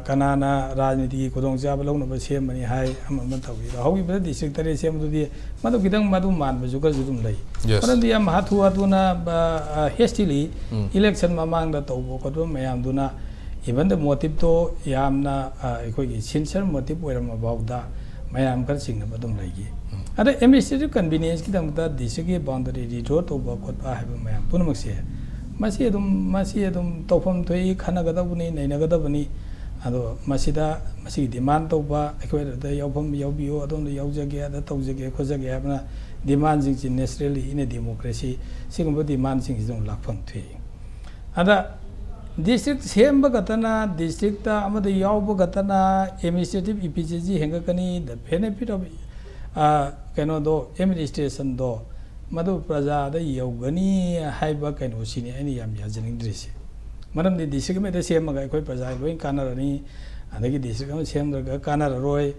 ꯀꯅꯥꯅ ꯔꯥꯖꯅꯤꯇꯤꯒꯤ ꯈꯨꯗꯣꯡꯆꯥꯕ ꯂꯧꯅꯕ ꯁꯦꯝꯕꯅꯤ ꯍꯥꯏ, ꯑꯃ ꯑꯃ ꯇꯧꯏ꯫ ꯑꯗꯣ ꯍꯧꯈꯤꯕꯗ ꯗꯤꯁꯇ꯭ꯔꯤꯛ ꯇꯔꯦꯠ ꯁꯦꯝꯕꯗꯨꯗꯤ ꯃꯗꯨ ꯈꯤꯇꯪ ꯃꯗꯨ ꯃꯥꯟꯕꯁꯨ ꯈꯔꯁꯨ ꯑꯗꯨꯝ ꯂꯩ꯫ Yes. ꯃꯔꯝꯗꯤ ꯌꯥꯝ ꯍꯥꯊꯨ ꯍꯥꯊꯨꯅ ꯍꯦꯁꯇꯤꯂꯤ ꯎꯝ꯫ ꯏꯂꯦꯛꯁꯟ ꯃꯃꯥꯡꯗ ꯇꯧꯕ ꯈꯣꯠꯄ ꯃꯌꯥꯝꯗꯨꯅ even the motiveꯇꯣ ꯌꯥꯝꯅ ꯑ, ꯑꯩꯈꯣꯏꯒꯤ ꯁꯤꯟꯁꯤꯌꯔ ꯃꯣꯇꯤꯚ ꯑꯣꯏꯔꯝꯃ ꯐꯥꯎꯗ ꯃꯌꯥꯝ ꯈꯔ ꯆꯤꯡꯅꯕ ꯑꯗꯨꯝ ꯂꯩꯈꯤ꯫ ꯑꯗ administrative convenienceꯀꯤꯗꯃꯛꯇ ꯗꯤꯁꯇ꯭ꯔꯤꯛꯀꯤ ꯕꯥꯎꯟꯗꯔꯤ ꯔꯤꯗ꯭ꯔꯣ ꯇꯧꯕ ꯈꯣꯠꯄ ꯍꯥꯏꯕ ꯃꯌꯥꯝ ꯄꯨꯝꯅꯃꯛꯁꯦ ꯃꯁꯤ ꯑꯗꯨꯝ ꯃꯁꯤ ꯑꯗꯨꯝ ꯇꯧꯐꯝ ꯊꯣꯛꯏ, ꯈꯟꯅꯒꯗꯕꯅꯤ, ꯅꯩꯅꯒꯗꯕꯅꯤ꯫ ꯑꯗꯣ ꯃꯁꯤꯗ ꯃꯁꯤꯒꯤ ꯗꯤꯃꯥꯟ ꯇꯧꯕ, ꯑꯩꯈꯣꯏꯗ ꯌꯥꯎꯐꯝ ꯌꯥꯎꯕꯤꯌꯨ, ꯑꯗꯣꯝꯗ ꯌꯥꯎꯖꯒꯦ, ꯑꯗ ꯇꯧꯖꯒꯦ ꯈꯣꯠꯆꯒꯦ ꯍꯥꯏꯕꯅ ꯗꯤꯃꯥꯟꯁꯤꯡꯁꯤ naturally in a democracy ꯁꯤꯒꯨꯝꯕ ꯗꯤꯃꯥꯟꯁꯤꯡꯁꯤ ꯑꯗꯨꯝ ꯂꯥꯛꯐꯝ ꯊꯣꯛꯏ꯫ ꯑꯗ ꯗꯤꯁꯇ꯭ꯔꯤꯛ ꯁꯦꯝꯕ ꯈꯛꯇꯅ, ꯗꯤꯁꯇ꯭ꯔꯤꯛꯇ ꯑꯃꯗ ꯌꯥꯎꯕ ꯈꯛꯇꯅ administrative efficiency ꯍꯦꯟꯒꯠꯀꯅꯤ, the benefit of ꯀꯩꯅꯣꯗꯣ, administrationꯗꯣ ꯃꯗꯨ ꯄ꯭ꯔꯖꯥꯗ ꯌꯧꯒꯅꯤ ꯍꯥꯏꯕ ꯀꯩꯅꯣꯁꯤꯅꯤ ꯑꯩꯅ ꯌꯥꯝ ꯌꯥꯖꯅꯤꯡꯗ꯭ꯔꯤꯁꯦ꯫ ꯃꯔꯝꯗꯤ ꯗꯤꯁꯇ꯭ꯔꯤꯛ ꯑꯃꯗ ꯁꯦꯝꯃꯒ ꯑꯩꯈꯣꯏ ꯄ꯭ꯔꯖꯥ ꯂꯣꯏ ꯀꯥꯟꯅꯔꯅꯤ, ꯑꯗꯒꯤ ꯗꯤꯁꯇ꯭ꯔꯤꯛ ꯑꯃ ꯁꯦꯝꯗ꯭ꯔꯒ ꯀꯥꯟꯅꯔꯔꯣꯏ꯫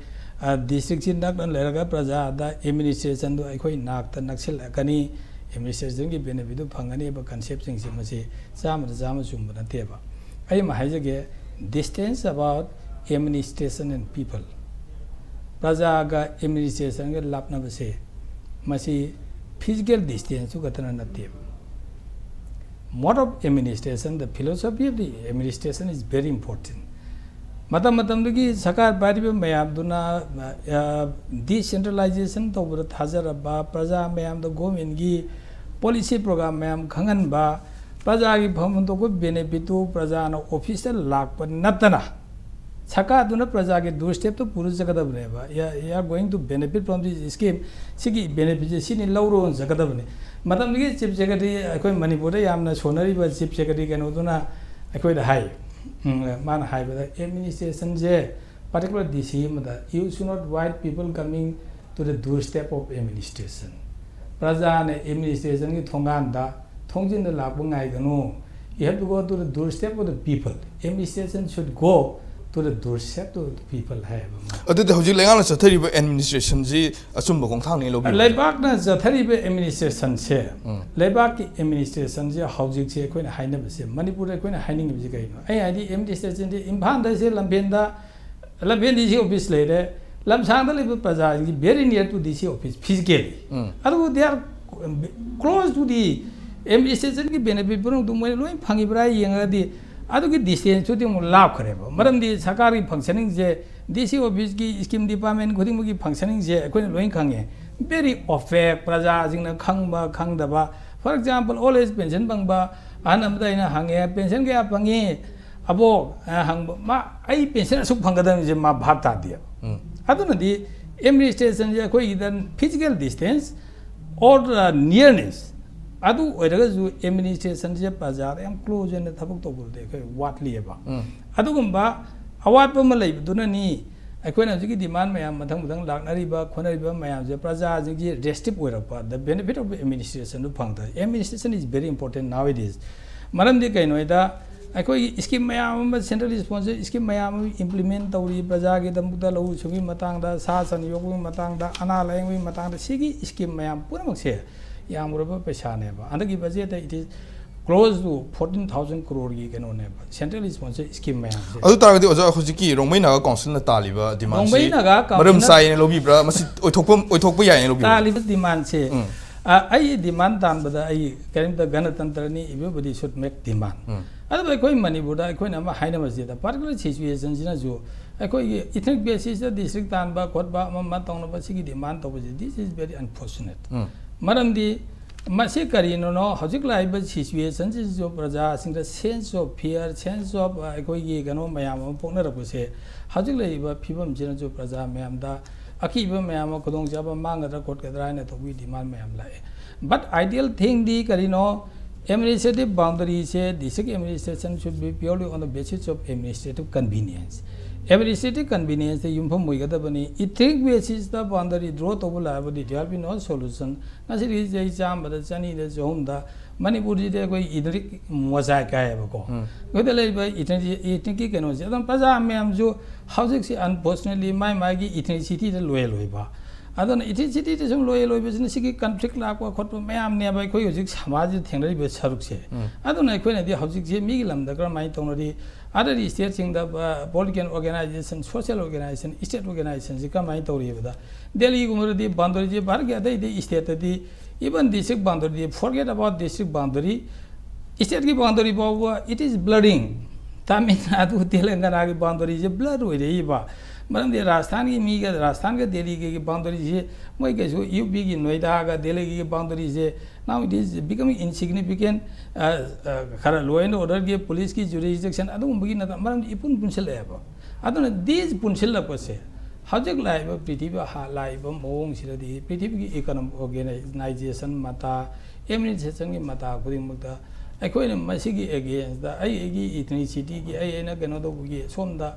ꯗꯤꯁꯇ꯭ꯔꯤꯛꯁꯤ ꯅꯛꯅ ꯂꯩꯔꯒ ꯄ꯭ꯔꯖꯥꯗ administrationꯗꯣ ꯑꯩꯈꯣꯏ ꯅꯥꯛꯇ ꯅꯛꯁꯤꯜꯂꯛꯀꯅꯤ, administrationꯒꯤ benefitꯗꯨ ꯐꯪꯒꯅꯤ ꯍꯥꯏꯕ conceptꯁꯤꯡꯁꯦ ꯃꯁꯤ ꯆꯥꯝꯃꯗ ꯆꯥꯝꯃ ꯆꯨꯝꯕ ꯅꯠꯇꯦꯕ꯫ ꯑꯩ ꯑꯃ ꯍꯥꯏꯖꯒꯦ, distance about administration and people, ꯄ꯭ꯔꯖꯥꯒ administrationꯒ ꯂꯥꯞꯅꯕꯁꯦ ꯃꯁꯤ physical distanceꯇꯨ ꯈꯛꯇꯅ ꯅꯠꯇꯦꯕ꯫ Mode of administration, the philosophy of the administration is very important. ꯃꯇꯝ ꯃꯇꯝꯗꯨꯒꯤ ꯁꯔꯀꯥꯔ ꯄꯥꯏꯔꯤꯕ ꯃꯌꯥꯝꯗꯨꯅ decentralization ꯇꯧꯕꯗ ꯊꯥꯖꯔꯕ, ꯄ꯭ꯔꯖꯥ ꯃꯌꯥꯝꯗ governmentꯀꯤ policy program ꯃꯌꯥꯝ ꯈꯪꯍꯟꯕ, ꯄ꯭ꯔꯖꯥꯒꯤ ꯐꯪꯐꯝ ꯊꯣꯛꯄ benefitꯇꯨ ꯄ꯭ꯔꯖꯥꯅ officeꯇ ꯂꯥꯛꯄ ꯅꯠꯇꯅ ꯁꯔꯀꯥꯔꯗꯨꯅ ꯄ꯭ꯔꯖꯥꯒꯤ doorstepꯇ ꯄꯨꯔ ꯆꯠꯀꯗꯕꯅꯦꯕ꯫ You are going to benefit from this scheme, ꯁꯤꯒꯤ benefitꯁꯦ ꯁꯤꯅꯤ ꯂꯧꯔꯣꯅ ꯆꯠꯀꯗꯕꯅꯤ꯫ ꯃꯇꯝꯗꯨꯒꯤ chief secretary, ꯑꯩꯈꯣꯏ ꯃꯅꯤꯄꯨꯔꯗ ꯌꯥꯝꯅ ꯁꯣꯟꯅꯔꯤꯕ chief secretary ꯀꯩꯅꯣꯗꯨꯅ ꯑꯩꯈꯣꯏꯗ ꯍꯥꯏ, ꯎꯝ, ꯃꯥꯅ ꯍꯥꯏꯕꯗ administrationꯁꯦ particular DC ꯑꯃꯗ, you should not invite people coming to the doorstep of administration. ꯄ꯭ꯔꯖꯥꯅ administrationꯒꯤ ꯊꯣꯡꯒꯥꯟꯗ, ꯊꯣꯡꯖꯤꯟꯗ ꯂꯥꯛꯄ ꯉꯥꯏꯒꯅꯨ꯫ You have to go to the doorstep of the people. Administration should go to the doorstep of the people ꯍꯥꯏꯌꯦꯕ ꯃꯥꯅ꯫ ꯑꯗꯨꯗꯤ ꯍꯧꯖꯤꯛ ꯂꯩꯉꯥꯛꯅ ꯆꯠꯊꯔꯤꯕ administrationꯁꯤ ꯑꯆꯨꯝꯕ ꯈꯣꯡꯊꯥꯡꯅꯤ ꯂꯧꯕꯤꯕ? ꯂꯩꯕꯥꯛꯅ ꯆꯠꯊꯔꯤꯕ administrationꯁꯦ, ꯎꯝ꯫ ꯂꯩꯕꯥꯛꯀꯤ administrationꯁꯦ ꯍꯧꯖꯤꯛꯁꯦ ꯑꯩꯈꯣꯏꯅ ꯍꯥꯏꯅꯕꯁꯦ, ꯃꯅꯤꯄꯨꯔꯗ ꯑꯩꯈꯣꯏꯅ ꯍꯥꯏꯅꯤꯡꯉꯤꯕꯁꯤ ꯀꯩꯅꯣ? ꯑꯩ ꯍꯥꯏꯗꯤ administrationꯁꯦ ꯏꯝꯐꯥꯜꯗ ꯁꯦ ꯂꯝꯐꯦꯜꯗ ꯂꯝꯐꯦꯜ DC office ꯂꯩꯔꯦ, ꯂꯝꯁꯥꯡꯗ ꯂꯩꯕ ꯄ꯭ꯔꯖꯥꯁꯤꯡꯁꯤ very near to DC office physically꯫ ꯎꯝ꯫ ꯑꯗꯨꯕꯨ they are close to the administrationꯒꯤ benefit ꯄꯨꯝꯅꯃꯛꯇꯨ ꯃꯣꯏꯅ ꯂꯣꯏ ꯐꯪꯉꯤꯕ꯭ꯔꯥ ꯌꯦꯡꯉꯒꯗꯤ ꯑꯗꯨꯒꯤ distanceꯇꯨꯗꯤ ꯑꯃꯨꯛ ꯂꯥꯞꯈ꯭ꯔꯦꯕ꯫ ꯃꯔꯝꯗꯤ ꯁꯔꯀꯥꯔꯒꯤ functioningꯁꯦ, DC officeꯀꯤ scheme department ꯈꯨꯗꯤꯡꯃꯛꯀꯤ functioningꯁꯦ ꯑꯩꯈꯣꯏꯅ ꯂꯣꯏ ꯈꯪꯉꯦ꯫ Very opaque, ꯄ꯭ꯔꯖꯥꯁꯤꯡꯅ ꯈꯪꯕ ꯈꯪꯗꯕ꯫ For example, old age pension ꯐꯪꯕ ꯑꯍꯟ ꯑꯃꯗ ꯑꯩꯅ ꯍꯪꯉꯦ, "ꯄꯦꯟꯁꯟ ꯀꯌꯥ ꯐꯪꯉꯤ ꯑꯕꯣꯛ?" ꯑ, ꯍꯪꯕ, ꯃꯥ, "ꯑꯩ ꯄꯦꯟꯁꯟ ꯑꯁꯨꯛ ꯐꯪꯒꯗꯕꯅꯤꯁꯦ" ꯃꯥ ꯚꯥꯞ ꯇꯥꯗꯦꯕ꯫ ꯎꯝ꯫ ꯑꯗꯨꯅꯗꯤ ꯑꯦꯗꯃꯤꯅꯤꯁꯇ꯭ꯔꯦꯁꯟꯁꯦ ꯑꯩꯈꯣꯏꯒꯤꯗ physical distance or nearness ꯑꯗꯨ ꯑꯣꯏꯔꯒꯁꯨ ꯑꯦꯗꯃꯤꯅꯤꯁꯇ꯭ꯔꯦꯁꯟꯁꯦ ꯄ꯭ꯔꯖꯥꯗ ꯌꯥꯝ ꯀ꯭ꯂꯣꯖ ꯑꯣꯏꯅ ꯊꯕꯛ ꯇꯧꯕꯗꯤ ꯑꯩꯈꯣꯏ ꯋꯥꯠꯂꯤꯑꯕ꯫ ꯎꯝ꯫ ꯑꯗꯨꯒꯨꯝꯕ ꯑꯋꯥꯠꯄ ꯑꯃ ꯂꯩꯕꯗꯨꯅꯅꯤ ꯑꯩꯈꯣꯏꯅ ꯍꯧꯖꯤꯛꯀꯤ ꯗꯤꯃꯥꯟ ꯃꯌꯥꯝ ꯃꯊꯪ ꯃꯊꯪ ꯂꯥꯛꯅꯔꯤꯕ ꯈꯣꯠꯅꯔꯤꯕ ꯃꯌꯥꯝꯁꯦ ꯄ꯭ꯔꯖꯥꯁꯤꯡꯒꯤ ꯔꯦꯁꯤꯁꯇꯤꯞ ꯑꯣꯏꯔꯛꯄ, the benefit of administration ꯗꯨ ꯐꯪꯗꯕ꯫ Administration is very important nowadays꯫ ꯃꯔꯝꯗꯤ ꯀꯩꯅꯣ ꯍꯥꯏꯗ, ꯑꯩꯈꯣꯏꯒꯤ ꯁ꯭ꯀꯤꯝ ꯃꯌꯥꯝ ꯑꯃ, ꯁꯦꯟꯇ꯭ꯔꯦꯜ ꯁ꯭ꯄꯣꯟꯁꯔ ꯁ꯭ꯀꯤꯝ ꯃꯌꯥꯝ ꯑꯃ ꯏꯝꯄ꯭ꯂꯤꯃꯦꯟ ꯇꯧꯔꯤ, ꯄ꯭ꯔꯖꯥꯒꯤꯗꯃꯛꯇ, ꯂꯧꯎ ꯁꯤꯡꯎꯒꯤ ꯃꯇꯥꯡꯗ, ꯁꯥ ꯁꯟ ꯌꯣꯛꯄꯒꯤ ꯃꯇꯥꯡꯗ, ꯑꯅꯥ ꯂꯥꯌꯦꯡꯕꯒꯤ ꯃꯇꯥꯡꯗ, ꯁꯤꯒꯤ ꯁ꯭ꯀꯤꯝ ꯃꯌꯥꯝ ꯄꯨꯝꯅꯃꯛꯁꯦ ꯌꯥꯝꯈ꯭ꯔꯕ ꯄꯩꯁꯥꯅꯦꯕ꯫ ꯍꯟꯗꯛꯀꯤ ꯕꯖꯦꯠꯇ it is close to fourteen thousand crore ꯒꯤ ꯀꯩꯅꯣꯅꯦꯕ, ꯁꯦꯟꯇ꯭ꯔꯦꯜ ꯁ꯭ꯄꯣꯟꯁꯔ ꯁ꯭ꯀꯤꯝ ꯃꯌꯥꯝꯁꯦ꯫ ꯑꯗꯨ ꯇꯥꯔꯒꯗꯤ ꯑꯣꯖꯥ, ꯍꯧꯖꯤꯛꯀꯤ ꯔꯣꯡꯃꯩ ꯅꯥꯒꯥ ꯀꯥꯎꯟꯁꯤꯜꯅ ꯇꯥꯜꯂꯤꯕ ꯗꯤꯃꯥꯟꯁꯤ ꯔꯣꯡꯃꯩ ꯅꯥꯒꯥ ꯃꯔꯝ ꯀꯥꯎꯟꯁꯤꯜꯅ ꯆꯥꯏꯅ ꯂꯧꯕꯤꯕ꯭ꯔꯥ? ꯃꯁꯤ ꯑꯣꯏꯊꯣꯛꯄ, ꯑꯣꯏꯊꯣꯛꯄ ꯌꯥꯏꯅ ꯂꯧꯕꯤꯕ꯭ꯔꯥ? ꯇꯥꯜꯂꯤꯕ ꯗꯤꯃꯥꯟꯁꯦ, ꯎꯝ꯫ ꯑ, ꯑꯩ ꯗꯤꯃꯥꯟ ꯇꯥꯟꯕꯗ ꯑꯩ ꯀꯔꯤꯝꯇ ꯒꯅꯇꯟꯇ꯭ꯔꯅꯤ, everybody should make demand꯫ ꯎꯝ꯫ ꯑꯗꯨꯕꯨ ꯑꯩꯈꯣꯏ ꯃꯅꯤꯄꯨꯔꯗ ꯑꯩꯈꯣꯏꯅ ꯑꯃ ꯍꯥꯏꯅꯕꯁꯤꯗ, particular situation ꯁꯤꯅꯁꯨ ꯑꯩꯈꯣꯏꯒꯤ ethnic basis ꯇ district ꯇꯥꯟꯕ ꯈꯣꯠꯄ ꯑꯃ ꯑꯃ ꯇꯧꯅꯕ ꯁꯤꯒꯤ ꯗꯤꯃꯥꯟ ꯇꯧꯕꯁꯤ, this is very unfortunate꯫ ꯎꯝ꯫ ꯃꯔꯝꯗꯤ ꯃꯁꯤ ꯀꯔꯤꯅꯣꯅꯣ, ꯍꯧꯖꯤꯛ ꯂꯥꯛꯏꯕ situation ꯁꯤꯁꯨ ꯄ꯭ꯔꯖꯥꯁꯤꯡꯗ sense of fear, sense of, ꯑ, ꯑꯩꯈꯣꯏꯒꯤ ꯀꯩꯅꯣ ꯃꯌꯥꯝ ꯑꯃ ꯄꯣꯛꯅꯔꯛꯄꯁꯦ, ꯍꯧꯖꯤꯛ ꯂꯩꯔꯤꯕ ꯐꯤꯕꯝꯁꯤꯅꯁꯨ ꯄ꯭ꯔꯖꯥ ꯃꯌꯥꯝꯗ ꯑꯀꯤꯕ ꯃꯌꯥꯝ ꯑꯃ, ꯈꯨꯗꯣꯡꯆꯥꯕ ꯃꯥꯡꯒꯗ꯭ꯔꯥ ꯈꯣꯠꯀꯗ꯭ꯔꯥ ꯍꯥꯏꯅ ꯇꯧꯕꯒꯤ ꯗꯤꯃꯥꯟ ꯃꯌꯥꯝ ꯂꯥꯛꯑꯦ꯫ But ideal thing ꯗꯤ ꯀꯔꯤꯅꯣ? Administrative boundary say, district administration should be purely on the basis of administrative convenience꯫ Administrative convenience ꯇ ꯌꯨꯝꯐꯝ ꯑꯣꯏꯒꯗꯕꯅꯤ꯫ Ethnic basis ꯇ boundary draw ꯇꯧꯕ ꯂꯥꯛꯑꯕꯗꯤ there will be no solution꯫ ꯉꯁꯤꯗꯤ ꯆꯍꯤ ꯆꯥꯝꯃꯗ, ꯆꯅꯤꯗ, ꯆꯍꯨꯝꯗ ꯃꯅꯤꯄꯨꯔꯁꯤꯗꯤ ꯑꯩꯈꯣꯏ ethnic mosaic ꯍꯥꯏꯌꯦꯕꯀꯣ꯫ ꯎꯝ꯫ ꯑꯩꯈꯣꯏꯗ ꯂꯩꯔꯤꯕ ethnic, ethnic ꯀꯤ ꯀꯩꯅꯣꯁꯦ ꯑꯗꯨꯝ ꯄ꯭ꯔꯖꯥ ꯃꯌꯥꯝꯁꯨ ꯍꯧꯖꯤꯛꯁꯤ unfortunately ꯃꯥꯏ ꯃꯥꯒꯤ ethnicity ꯗ loyal ꯑꯣꯏꯕ꯫ ꯑꯗꯨꯅ ethnicity ꯗ ꯁꯨꯝ loyal ꯑꯣꯏꯕꯁꯤꯅ ꯁꯤꯒꯤ conflict ꯂꯥꯛꯄ ꯈꯣꯠꯄ ꯃꯌꯥꯝꯅꯦꯕ ꯑꯩꯈꯣꯏ ꯍꯧꯖꯤꯛ ꯁꯃꯥꯖꯁꯤꯗ ꯊꯦꯡꯅꯔꯤꯕ ꯁꯔꯨꯛꯁꯦ꯫ ꯎꯝ꯫ ꯑꯗꯨꯅ ꯑꯩꯈꯣꯏꯅꯗꯤ ꯍꯧꯖꯤꯛꯁꯦ ꯃꯤꯒꯤ ꯂꯝꯗ ꯀꯔꯝꯍꯥꯏꯅ ꯇꯧꯅꯔꯤ, other state ꯁꯤꯡꯗ, ꯑ, political organization, social organization, state organization ꯁꯤ ꯀꯔꯝꯍꯥꯏꯅ ꯇꯧꯔꯤꯕꯗ, ꯗꯦꯜꯂꯤꯒꯨꯝꯕꯗꯗꯤ boundary ꯁꯦ ꯚꯥꯔꯠꯀꯤ ꯑꯇꯩ ꯑꯇꯩ state ꯇꯗꯤ, even district boundary, forget about district boundary, state ꯀꯤ boundary ꯐꯥꯎꯕ it is blurring꯫ Tamil Nadu, ꯇꯦꯂꯪꯒꯅꯥꯒꯤ boundary say blur ꯑꯣꯏꯔꯛꯏꯕ꯫ ꯃꯔꯝꯗꯤ ꯔꯥꯖꯁꯊꯥꯟꯒꯤ ꯃꯤꯒ ꯔꯥꯖꯁꯊꯥꯟꯒ ꯗꯦꯜꯂꯤꯒꯤ ꯕꯥꯎꯟꯗꯔꯤꯁꯦ ꯃꯣꯏ ꯀꯩꯁꯨ ꯌꯨ ꯄꯤꯒꯤ ꯅꯣꯏꯗꯥꯒ ꯗꯦꯜꯂꯤꯒꯤ ꯕꯥꯎꯟꯗꯔꯤꯁꯦ now it is becoming insignificant. ꯈꯔ law and orderꯒꯤ policeꯀꯤ jurisdiction ꯑꯗꯨꯒꯨꯝꯕꯒꯤ ꯅꯠꯇ ꯃꯔꯝꯗꯤ ꯏꯄꯨꯟ ꯄꯨꯟꯁꯤꯜꯂꯛꯑꯦꯕ꯫ ꯑꯗꯨꯅ ꯗꯤꯁ ꯄꯨꯟꯁꯤꯜꯂꯛꯄꯁꯦ ꯍꯧꯖꯤꯛ ꯂꯥꯛꯏꯕ ꯄ꯭ꯔꯤꯊꯤꯕꯤ ꯂꯥꯛꯏꯕ ꯃꯑꯣꯡꯁꯤꯗꯗꯤ ꯄ꯭ꯔꯤꯊꯤꯕꯤꯒꯤ economic organization ꯃꯇꯥ administrationꯒꯤ ꯃꯇꯥ ꯈꯨꯗꯤꯡꯃꯛꯇ ꯑꯩꯈꯣꯏꯅ ꯃꯁꯤꯒꯤ againstꯇ ꯑꯩ ꯑꯩꯒꯤ ethnicity ꯑꯩ ꯑꯩꯅ ꯀꯩꯅꯣ ꯇꯧꯕꯒꯤ ꯁꯣꯝꯗ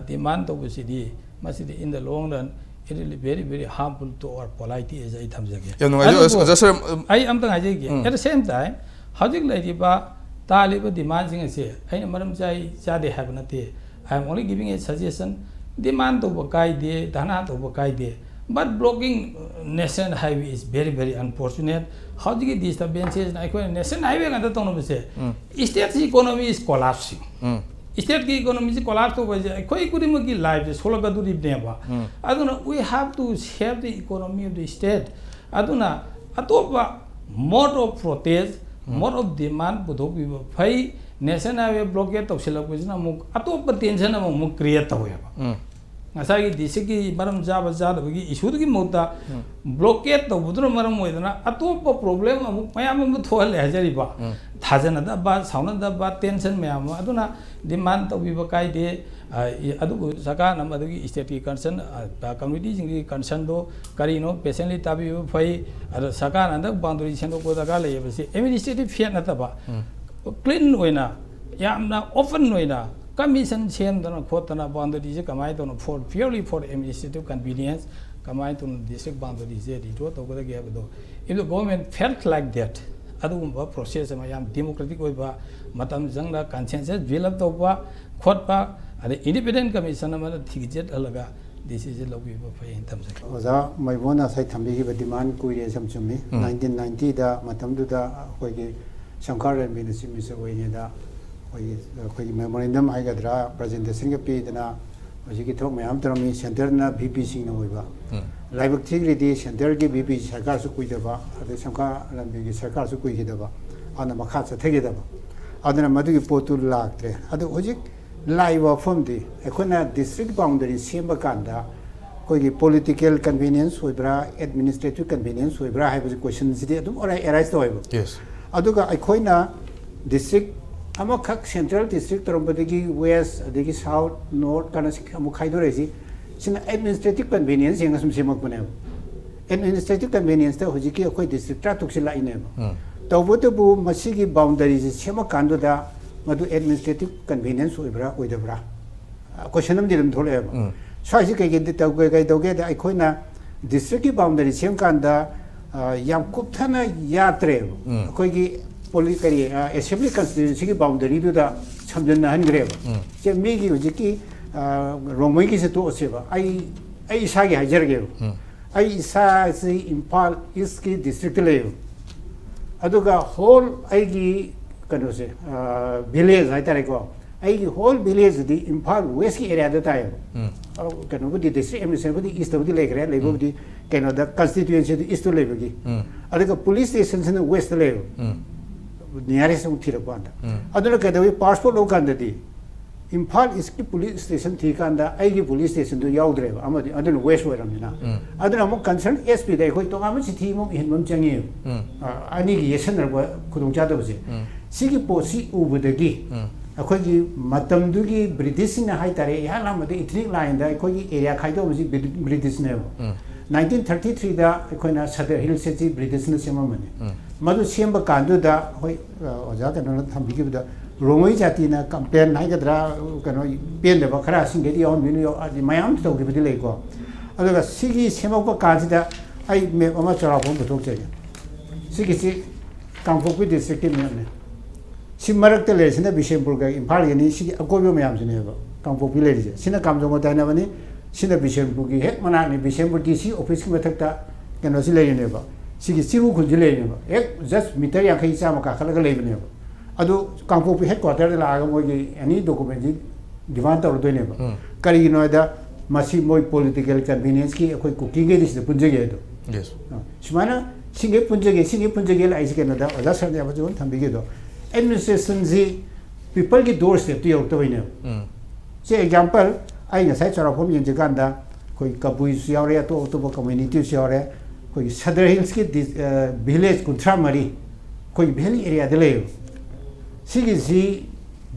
demand ꯇꯧꯕꯁꯤꯗꯤ ꯃꯁꯤꯗꯤ in the long run it will be very very harmful to our polity ꯑꯁꯤ ꯑꯩ ꯊꯝꯖꯒꯦ꯫ ꯌꯥꯝ ꯅꯨꯡꯉꯥꯏꯖꯩ ꯑꯗꯨꯕꯨ ꯑꯣꯖꯥ ꯁꯔ꯫ ꯑꯩ ꯑꯝꯇꯪ ꯍꯥꯏꯖꯒꯦ꯫ At the same time ꯍꯧꯖꯤꯛ ꯂꯩꯔꯤꯕ ꯇꯥꯜꯂꯤꯕ demandꯁꯤꯡ ꯑꯁꯤ ꯑꯩꯅ ꯃꯔꯝ ꯆꯥꯏ ꯆꯥꯗꯦ ꯍꯥꯏꯕ ꯅꯠꯇꯦ꯫ I am only giving a suggestion. Demand ꯇꯧꯕ ꯀꯥꯏꯗꯦ, ꯙꯔꯅꯥ ꯇꯧꯕ ꯀꯥꯏꯗꯦ, but blocking national highway is very very unfortunate. ꯍꯧꯖꯤꯛꯀꯤ disturbances ꯑꯩꯈꯣꯏꯅ national highway ꯉꯥꯛꯇ ꯇꯧꯅꯕꯁꯦ stateꯀꯤ economy is collapsing. Stateꯀꯤ economyꯁꯤ collapse ꯇꯧꯕ ꯍꯥꯏꯁꯦ ꯑꯩꯈꯣꯏ ꯈꯨꯗꯤꯡꯃꯛꯀꯤ lifeꯁꯦ ꯁꯣꯛꯂꯛꯀꯗꯣꯔꯤꯕꯅꯦꯕ꯫ ꯑꯗꯨꯅ we have to save the economy of the state. ꯑꯗꯨꯅ ꯑꯇꯣꯞꯄ mode of protest, mode of demand ꯄꯨꯊꯣꯛꯄꯤꯕ ꯐꯩ꯫ National highway blockade ꯇꯧꯁꯤꯜꯂꯛꯄꯁꯤꯅ ꯑꯃꯨꯛ ꯑꯇꯣꯞꯄ tension ꯑꯃꯃꯨꯛ create ꯇꯧꯋꯦꯕ꯫ ꯉꯁꯥꯏꯒꯤ districtꯀꯤ ꯃꯔꯝ ꯆꯥꯕ ꯆꯥꯗꯕꯒꯤ issueꯗꯨꯒꯤ ꯃꯍꯨꯠꯇ blockade ꯇꯧꯕꯗꯨꯅ ꯃꯔꯝ ꯑꯣꯏꯗꯅ ꯑꯇꯣꯞꯄ problem ꯑꯃꯨꯛ ꯃꯌꯥꯝ ꯑꯃ ꯊꯣꯛꯍꯜꯂꯦ ꯍꯥꯏꯖꯔꯤꯕ꯫ ꯊꯥꯖꯅꯗꯕ, ꯁꯥꯎꯅꯗꯕ, tension ꯃꯌꯥꯝ ꯑꯃ꯫ ꯑꯗꯨꯅ demand ꯇꯧꯕꯤꯕ ꯀꯥꯏꯗꯦ꯫ ꯑꯗꯨꯕꯨ ꯁꯔꯀꯥꯔꯅ ꯃꯗꯨꯒꯤ stateꯀꯤ concern, communityꯁꯤꯡꯒꯤ concernꯗꯣ ꯀꯔꯤꯅꯣ patiently ꯇꯥꯕꯤꯕ ꯐꯩ꯫ ꯑꯗꯣ ꯁꯔꯀꯥꯔꯅ ꯍꯟꯗꯛ boundary ꯁꯦꯝꯗꯣꯛꯄ ꯗꯔꯀꯥꯔ ꯂꯩꯌꯦꯕꯁꯤ administrative fight ꯅꯠꯇꯕ clean ꯑꯣꯏꯅ ꯌꯥꯝꯅ open ꯑꯣꯏꯅ commission ꯁꯦꯝꯗꯅ ꯈꯣꯠꯇꯅ boundaryꯁꯦ ꯀꯃꯥꯏꯅ ꯇꯧꯅ for purely for administrative convenience ꯀꯃꯥꯏꯅ ꯇꯧꯅ district boundaryꯁꯦ redraw ꯇꯧꯒꯗꯒꯦ ꯍꯥꯏꯕꯗꯣ if the government felt like that ꯑꯗꯨꯒꯨꯝꯕ process ꯑꯃ ꯌꯥꯝ democratic ꯑꯣꯏꯕ ꯃꯇꯝ ꯆꯪꯅ consensus build up ꯇꯧꯕ ꯈꯣꯠꯄ ꯑꯗꯩ independent commission ꯑꯃꯅ ꯊꯤꯒꯠꯆꯠꯍꯜꯂꯒ decision ꯂꯧꯕꯤꯕ ꯐꯩ ꯍꯥꯏꯅ ꯊꯝꯖꯒꯦ꯫ ꯑꯣꯖꯥ ꯃꯩꯕꯣꯟꯅ ꯉꯁꯥꯏ ꯊꯝꯕꯤꯈꯤꯕ demand ꯀꯨꯏꯔꯦ ꯁꯨꯝ ꯆꯨꯝꯃꯤ꯫ ꯎꯝ꯫ Nineteen ninetyꯗ ꯃꯇꯝꯗꯨꯗ ꯑꯩꯈꯣꯏꯒꯤ ꯁꯪꯀꯥꯔ ꯔꯟꯕꯤꯅ Chief Minister ꯑꯣꯏꯔꯤꯉꯩꯗ ꯑꯩꯈꯣꯏꯒꯤ, ꯑꯩꯈꯣꯏꯒꯤ memorandum ꯍꯥꯏꯒꯗ꯭ꯔꯥ, presentationꯒ ꯄꯤꯗꯅ ꯍꯧꯖꯤꯛꯀꯤ ꯊꯕꯛ ꯃꯌꯥꯝ ꯇꯧꯔꯝꯃꯤ꯫ Centreꯅ VPꯁꯤꯡꯅ ꯑꯣꯏꯕ꯫ ꯎꯝ꯫ ꯂꯥꯏꯕꯛ ꯊꯤꯈ꯭ꯔꯗꯤ centreꯒꯤ VP ꯁꯔꯀꯥꯔꯁꯨ ꯀꯨꯏꯗꯕ, ꯑꯗꯩ ꯁꯪꯀꯥꯔ ꯔꯟꯕꯤꯒꯤ ꯁꯔꯀꯥꯔꯁꯨ ꯀꯨꯏꯈꯤꯗꯕ, ꯑꯗꯨꯅ ꯃꯈꯥ ꯆꯠꯊꯈꯤꯗꯕ꯫ ꯑꯗꯨꯅ ꯃꯗꯨꯒꯤ ꯄꯣꯠꯇꯨ ꯂꯥꯛꯇ꯭ꯔꯦ꯫ ꯑꯗꯨ ꯍꯧꯖꯤꯛ ꯂꯥꯛꯏꯕ ꯋꯥꯐꯝꯗꯤ ꯑꯩꯈꯣꯏꯅ district boundary ꯁꯦꯝꯕ ꯀꯥꯟꯗ ꯑꯩꯈꯣꯏꯒꯤ political convenience ꯑꯣꯏꯕ꯭ꯔꯥ, administrative convenience ꯑꯣꯏꯕ꯭ꯔꯥ ꯍꯥꯏꯕꯁꯤ questionꯁꯤꯗꯤ ꯑꯗꯨꯝ ꯑꯣꯔ-, arise ꯇꯧꯋꯦꯕ꯫ Yes. ꯑꯗꯨꯒ ꯑꯩꯈꯣꯏꯅ district ꯑꯃꯈꯛ central district ꯇꯧꯔꯝꯕꯗꯒꯤ west, ꯑꯗꯒꯤ south, north ꯀꯥꯏꯅ ꯑꯃꯨꯛ ꯈꯥꯏꯗꯣꯔꯛꯏꯁꯤ, ꯁꯤꯅ administrative convenience ꯌꯦꯡꯉ ꯁꯨꯝ ꯁꯦꯝꯃꯛꯄꯅꯦꯕ꯫ Administrative convenienceꯇ ꯍꯧꯖꯤꯛꯀꯤ ꯑꯩꯈꯣꯏ district ꯇꯔꯥꯇꯔꯨꯛꯁꯤ ꯂꯥꯛꯏꯅꯦꯕ꯫ ꯎꯝ. ꯇꯧꯕꯇꯕꯨ ꯃꯁꯤꯒꯤ boundaryꯁꯤ ꯁꯦꯝꯃꯛꯀꯥꯟꯗꯨꯗ ꯃꯗꯨ administrative convenience ꯑꯣꯏꯕ꯭ꯔꯥ ꯑꯣꯏꯗꯕ꯭ꯔꯥ, ꯑ, question ꯑꯃꯗꯤ ꯑꯗꯨꯝ ꯊꯣꯛꯂꯛꯑꯦꯕ꯫ ꯎꯝ. ꯁ꯭ꯋꯥꯏꯁꯤ ꯀꯩꯒꯤ ꯇꯧꯒꯦ, ꯀꯩꯗꯧꯒꯦꯗ, ꯑꯩꯈꯣꯏꯅ districtꯀꯤ boundary ꯁꯦꯝꯀꯥꯟꯗ, ꯑ, ꯌꯥꯝ ꯀꯨꯞꯊꯅ ꯌꯥꯠꯇ꯭ꯔꯦꯕ꯫ ꯎꯝ. ꯑꯩꯈꯣꯏꯒꯤ ꯄꯣꯂꯤ-, ꯀꯔꯤ, ꯑ, assembly constituencyꯒꯤ boundaryꯗꯨꯗ ꯁꯝꯖꯟꯅꯍꯟꯈ꯭ꯔꯦꯕ꯫ ꯎꯝ. ꯁꯦ, ꯃꯤꯒꯤ ꯍꯧꯖꯤꯛꯀꯤ, ꯑ, ꯔꯣꯡꯃꯩꯒꯤꯁꯦ ꯇꯣꯛꯑꯁꯦꯕ, ꯑꯩ, ꯑꯩ ꯏꯁꯥꯒꯤ ꯍꯥꯏꯖꯔꯒꯦꯕ꯫ ꯎꯝ. ꯑꯩ ꯏꯁꯥꯁꯤ ꯏꯝꯐꯥꯜ Eastꯀꯤ districtꯇ ꯂꯩꯌꯦꯕ꯫ ꯑꯗꯨꯒ whole ꯑꯩꯒꯤ ꯀꯩꯅꯣꯁꯦ, ꯑ, village ꯍꯥꯏꯇꯥꯔꯦꯀꯣ, ꯑꯩꯒꯤ whole villageꯇꯨꯗꯤ ꯏꯝꯐꯥꯜ Westꯀꯤ areaꯗ ꯇꯥꯏꯌꯦꯕ꯫ ꯎꯝ. ꯑ, ꯀꯩꯅꯣꯕꯨꯗꯤ district administrationꯕꯨꯗꯤ Eastꯇꯕꯨꯗꯤ ꯂꯩꯈ꯭ꯔꯦ, ꯂꯩꯕꯕꯨꯗꯤ ꯀꯩꯅꯣꯗ constituencyꯗꯨ Eastꯇ ꯂꯩꯕꯒꯤ꯫ ꯎꯝ. ꯑꯗꯨꯒ police stationꯁꯤꯅ Westꯇ ꯂꯩꯌꯦꯕ꯫ ꯎꯝ. Nearest ꯑꯃꯨꯛ ꯊꯤꯔꯛꯄ ꯀꯥꯟꯗ꯫ ꯎꯝ. ꯑꯗꯨꯅ ꯀꯩꯗꯧꯋꯤ, passport ꯂꯧꯀꯥꯟꯗꯗꯤ ꯏꯝꯐꯥꯜ Eastꯀꯤ police station ꯊꯤꯀꯥꯟꯗ ꯑꯩꯒꯤ police stationꯗꯨ ꯌꯥꯎꯗ꯭ꯔꯦꯕ, ꯑꯃꯗꯤ ꯑꯗꯨꯅ West ꯑꯣꯏꯔꯕꯅꯤꯅ꯫ ꯎꯝ. ꯑꯗꯨꯅ ꯑꯃꯨꯛ concerned SPꯗ ꯑꯩꯈꯣꯏ ꯇꯣꯉꯥꯟꯕ ꯆꯤꯊꯤ ꯑꯃꯨꯛ ꯏꯍꯟꯕ ꯑꯃ ꯆꯪꯉꯤ꯫ ꯎꯝ. ꯑ, ꯑꯅꯤꯒꯤ ꯌꯦꯠꯁꯟꯅꯔꯛꯄ ꯈꯨꯗꯣꯡꯆꯥꯗꯕꯁꯦ꯫ ꯎꯝ. ꯁꯤꯒꯤ ꯄꯣꯠꯁꯤ ꯎꯕꯗꯒꯤ ꯎꯝ. ꯑꯩꯈꯣꯏꯒꯤ ꯃꯇꯝꯗꯨꯒꯤ Britishꯁꯤꯡꯅ ꯍꯥꯏꯇꯥꯔꯦ, ꯏꯍꯥꯟ ꯍꯥꯟꯕꯗ ethnic lineꯗ ꯑꯩꯈꯣꯏꯒꯤ area ꯈꯥꯏꯗꯣꯛꯑꯝꯕꯁꯤ Brit-, Britishꯅꯦꯕ꯫ ꯎꯝ. Nineteen thirty threeꯗ ꯑꯩꯈꯣꯏꯅ Sadar Hillsꯁꯤ Britishꯅ ꯁꯦꯝꯃꯝꯕꯅꯤ꯫ ꯎꯝ. ꯃꯗꯨ ꯁꯦꯝꯕ ꯀꯥꯟꯗꯨꯗ ꯑꯩꯈꯣꯏ, ꯑ, ꯑꯣꯖꯥ ꯀꯩꯅꯣꯅ ꯊꯝꯕꯤꯈꯤꯕꯗ ꯔꯣꯡꯃꯩ ꯖꯥꯇꯤꯅ complain ꯍꯥꯏꯒꯗ꯭ꯔꯥ, ꯀꯩꯅꯣ, ꯄꯦꯟꯗꯕ ꯈꯔꯁꯤꯡꯒꯩꯗꯤ ꯌꯥꯎꯔꯝꯗꯣꯏꯅꯤ, ꯌꯥꯎ-, ꯑꯗꯤ ꯃꯌꯥꯝ ꯑꯃ ꯇꯧꯈꯤꯕꯗꯤ ꯂꯩꯀꯣ꯫ ꯑꯗꯨꯒ ꯁꯤꯒꯤ ꯁꯦꯝꯃꯛꯄ ꯀꯥꯟꯁꯤꯗ ꯑꯩ map ꯑꯃ ꯆꯥꯎꯔꯥꯛꯄ ꯑꯃ ꯄꯨꯊꯣꯛꯆꯒꯦ꯫ ꯁꯤꯒꯤꯁꯤ ꯀꯥꯡꯄꯣꯛꯄꯤ districtꯀꯤ mapꯅꯦ꯫ ꯁꯤ ꯃꯔꯛꯇ ꯂꯩꯔꯤꯁꯤꯅ ꯕꯤꯁꯦꯝꯄꯨꯔꯒ ꯏꯝꯐꯥꯜꯒꯅꯤ, ꯁꯤꯒꯤ ꯑꯀꯣꯏꯕ ꯃꯌꯥꯝꯁꯤꯅꯦꯕ ꯀꯥꯡꯄꯣꯛꯄꯤ ꯂꯩꯔꯤꯁꯦ꯫ ꯁꯤꯅ ꯀꯥꯝꯖꯣꯡꯒ ꯇꯥꯏꯅꯕꯅꯤ, ꯁꯤꯅ ꯕꯤꯁꯦꯝꯄꯨꯔꯒꯤ ꯍꯦꯛ ꯃꯅꯥꯛꯅꯤ, ꯕꯤꯁꯦꯝꯄꯨꯔ DC officeꯀꯤ ꯃꯊꯛꯇ ꯀꯩꯅꯣꯁꯤ ꯂꯩꯔꯤꯅꯦꯕ꯫ ꯁꯤꯒꯤ ꯆꯤꯔꯨ ꯈꯨꯜꯁꯤ ꯂꯩꯔꯤꯅꯦꯕ, ꯍꯦꯛ just meter ꯌꯥꯡꯈꯩ ꯆꯥꯝꯃ ꯀꯥꯈꯠꯂꯒ ꯂꯩꯕꯅꯦꯕ꯫ ꯑꯗꯨ ꯀꯥꯡꯄꯣꯛꯄꯤ headquarterꯗ ꯂꯥꯛꯑꯒ ꯃꯣꯏꯒꯤ any documentꯁꯤ demand ꯇꯧꯔꯗꯣꯏꯅꯦꯕ꯫ ꯎꯝ. ꯀꯔꯤꯒꯤꯅꯣ ꯍꯥꯏꯗ ꯃꯁꯤ ꯃꯣꯏ political convenienceꯀꯤ ꯑꯩꯈꯣꯏ ꯀꯨꯀꯤꯒꯩꯗꯤ ꯁꯤꯗ ꯄꯨꯟꯖꯒꯦ ꯍꯥꯏꯗꯣ꯫ Yes. ꯑ, ꯁꯨꯃꯥꯏꯅ ꯁꯤꯡꯒꯩ ꯄꯨꯟꯖꯒꯦ, ꯁꯤꯡꯒꯩ ꯄꯨꯟꯖꯒꯦ ꯂꯥꯛꯏꯁꯦ ꯀꯩꯅꯣꯗ ꯑꯣꯖꯥ ꯁꯔꯅ ꯌꯥꯕꯁꯨ ꯑꯗꯨꯝ ꯊꯝꯕꯤꯒꯦꯗꯣ꯫ Administrationꯁꯤ ꯄꯤꯄꯜꯒꯤ ꯗꯣꯔ ꯁ꯭ꯇꯦꯞꯇꯨ ꯌꯧꯔꯛꯇꯕꯩꯅꯦꯕ꯫ ꯁꯤ ꯑꯦꯛꯖꯥꯝꯄꯜ, ꯑꯩ ꯉꯁꯥꯏ ꯆꯥꯎꯔꯥꯛꯄ ꯑꯃ ꯌꯦꯡꯖꯀꯥꯟꯗ ꯑꯩꯈꯣꯏ ꯀꯕꯨꯏꯁꯨ ꯌꯥꯎꯔꯦ, ꯑꯇꯣꯞ ꯑꯇꯣꯞꯄ ꯀꯝꯃ꯭ꯌꯨꯅꯤꯇꯤꯁꯨ ꯌꯥꯎꯔꯦ, ꯑꯩꯈꯣꯏꯒꯤ ꯁꯗꯔ ꯍꯤꯜꯁꯀꯤ ꯗꯤ-, ꯑ, ꯚꯤꯂꯦꯖ ꯀꯨꯟꯊ꯭ꯔꯥ ꯃꯔꯤ ꯑꯩꯈꯣꯏꯒꯤ ꯚꯦꯂꯤ ꯑꯦꯔꯤꯌꯥꯗ ꯂꯩꯌꯦꯕ꯫ ꯁꯤꯒꯤꯁꯤ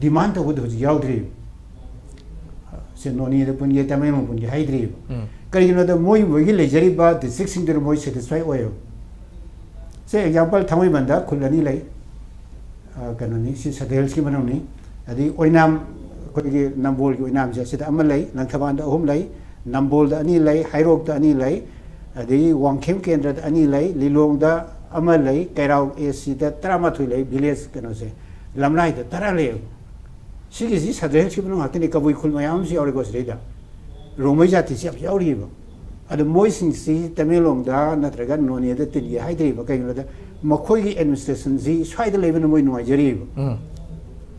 ꯗꯤꯃꯥꯟ ꯇꯧꯕꯗ ꯍꯧꯖꯤꯛ ꯌꯥꯎꯗ꯭ꯔꯤꯕ꯫ ꯁꯦ ꯅꯣꯅꯦꯗ ꯄꯨꯟꯒꯦ, ꯇꯃꯦꯡꯂꯣꯡ ꯄꯨꯟꯒꯦ ꯍꯥꯏꯗ꯭ꯔꯤꯕ꯫ ꯀꯔꯤꯒꯤꯅꯣꯗ ꯃꯣꯏ ꯃꯣꯏꯒꯤ ꯂꯩꯖꯔꯤꯕ ꯗꯤꯁꯇ꯭ꯔꯤꯛꯁꯤꯡꯗꯨꯗ ꯃꯣꯏ ꯁꯦꯇꯤꯁꯐꯥꯏ ꯑꯣꯏꯌꯦꯕ꯫ ꯁꯦ ꯑꯦꯛꯖꯥꯝꯄꯜ, ꯊꯥꯡꯃꯩꯕꯟꯗ ꯈꯨꯜ ꯑꯅꯤ ꯂꯩ꯫ ꯑ, ꯀꯩꯅꯣꯅꯤ, ꯁꯤ ꯁꯗꯔ ꯍꯤꯜꯁꯀꯤ ꯃꯅꯨꯡꯅꯤ꯫ ꯑꯗꯩ ꯑꯣꯏꯅꯥꯝ, ꯑꯩꯈꯣꯏꯒꯤ ꯅꯝꯕꯣꯜꯒꯤ ꯑꯣꯏꯅꯥꯝꯁꯦ ꯁꯤꯗ ꯑꯃ ꯂꯩ, ꯂꯪꯊꯕꯥꯜꯗ ꯑꯍꯨꯝ ꯂꯩ, ꯅꯝꯕꯣꯜꯗ ꯑꯅꯤ ꯂꯩ, ꯍꯩꯔꯣꯛꯇ ꯑꯅꯤ ꯂꯩ, ꯑꯗꯒꯤ ꯋꯥꯡꯈꯦꯝ ꯀꯦꯟꯗ꯭ꯔꯗ ꯑꯅꯤ ꯂꯩ, ꯂꯤꯂꯣꯡꯗ ꯑꯃ ꯂꯩ, ꯀꯩꯔꯥꯎ ꯑꯦ ꯁꯤꯗ ꯇꯔꯥꯃꯥꯊꯣꯏ ꯂꯩ, ꯚꯤꯂꯦꯖ ꯀꯩꯅꯣꯁꯦ, ꯂꯝꯂꯥꯏꯗ ꯇꯔꯥ ꯂꯩꯌꯦꯕ꯫ ꯁꯤꯒꯤꯁꯤ ꯁꯗꯔ ꯍꯤꯜꯁꯀꯤ ꯃꯅꯨꯡ ꯉꯥꯛꯇꯅꯤ, ꯀꯕꯨꯏ ꯈꯨꯜ ꯃꯌꯥꯝ ꯑꯃꯁꯨ ꯌꯥꯎꯔꯦꯀꯣ ꯁꯤꯗꯩꯗ꯫ ꯔꯣꯡꯃꯩ ꯖꯥꯇꯤꯁꯤ ꯌꯥꯝ ꯌꯥꯎꯔꯤꯕ꯫ ꯑꯗꯣ ꯃꯣꯏꯁꯤꯡꯁꯤ ꯇꯃꯦꯡꯂꯣꯡꯗ ꯅꯠꯇ꯭ꯔꯒ ꯅꯣꯅꯦꯗ ꯇꯤꯟꯒꯦ ꯍꯥꯏꯗ꯭ꯔꯤꯕ, ꯀꯩꯒꯤꯅꯣꯗ ꯃꯈꯣꯏꯒꯤ ꯑꯦꯗꯃꯤꯅꯤꯁꯇ꯭ꯔꯦꯁꯟꯁꯤ ꯁ꯭ꯋꯥꯏꯗ ꯂꯩꯕꯅ ꯃꯣꯏ ꯅꯨꯡꯉꯥꯏꯖꯔꯤꯕ꯫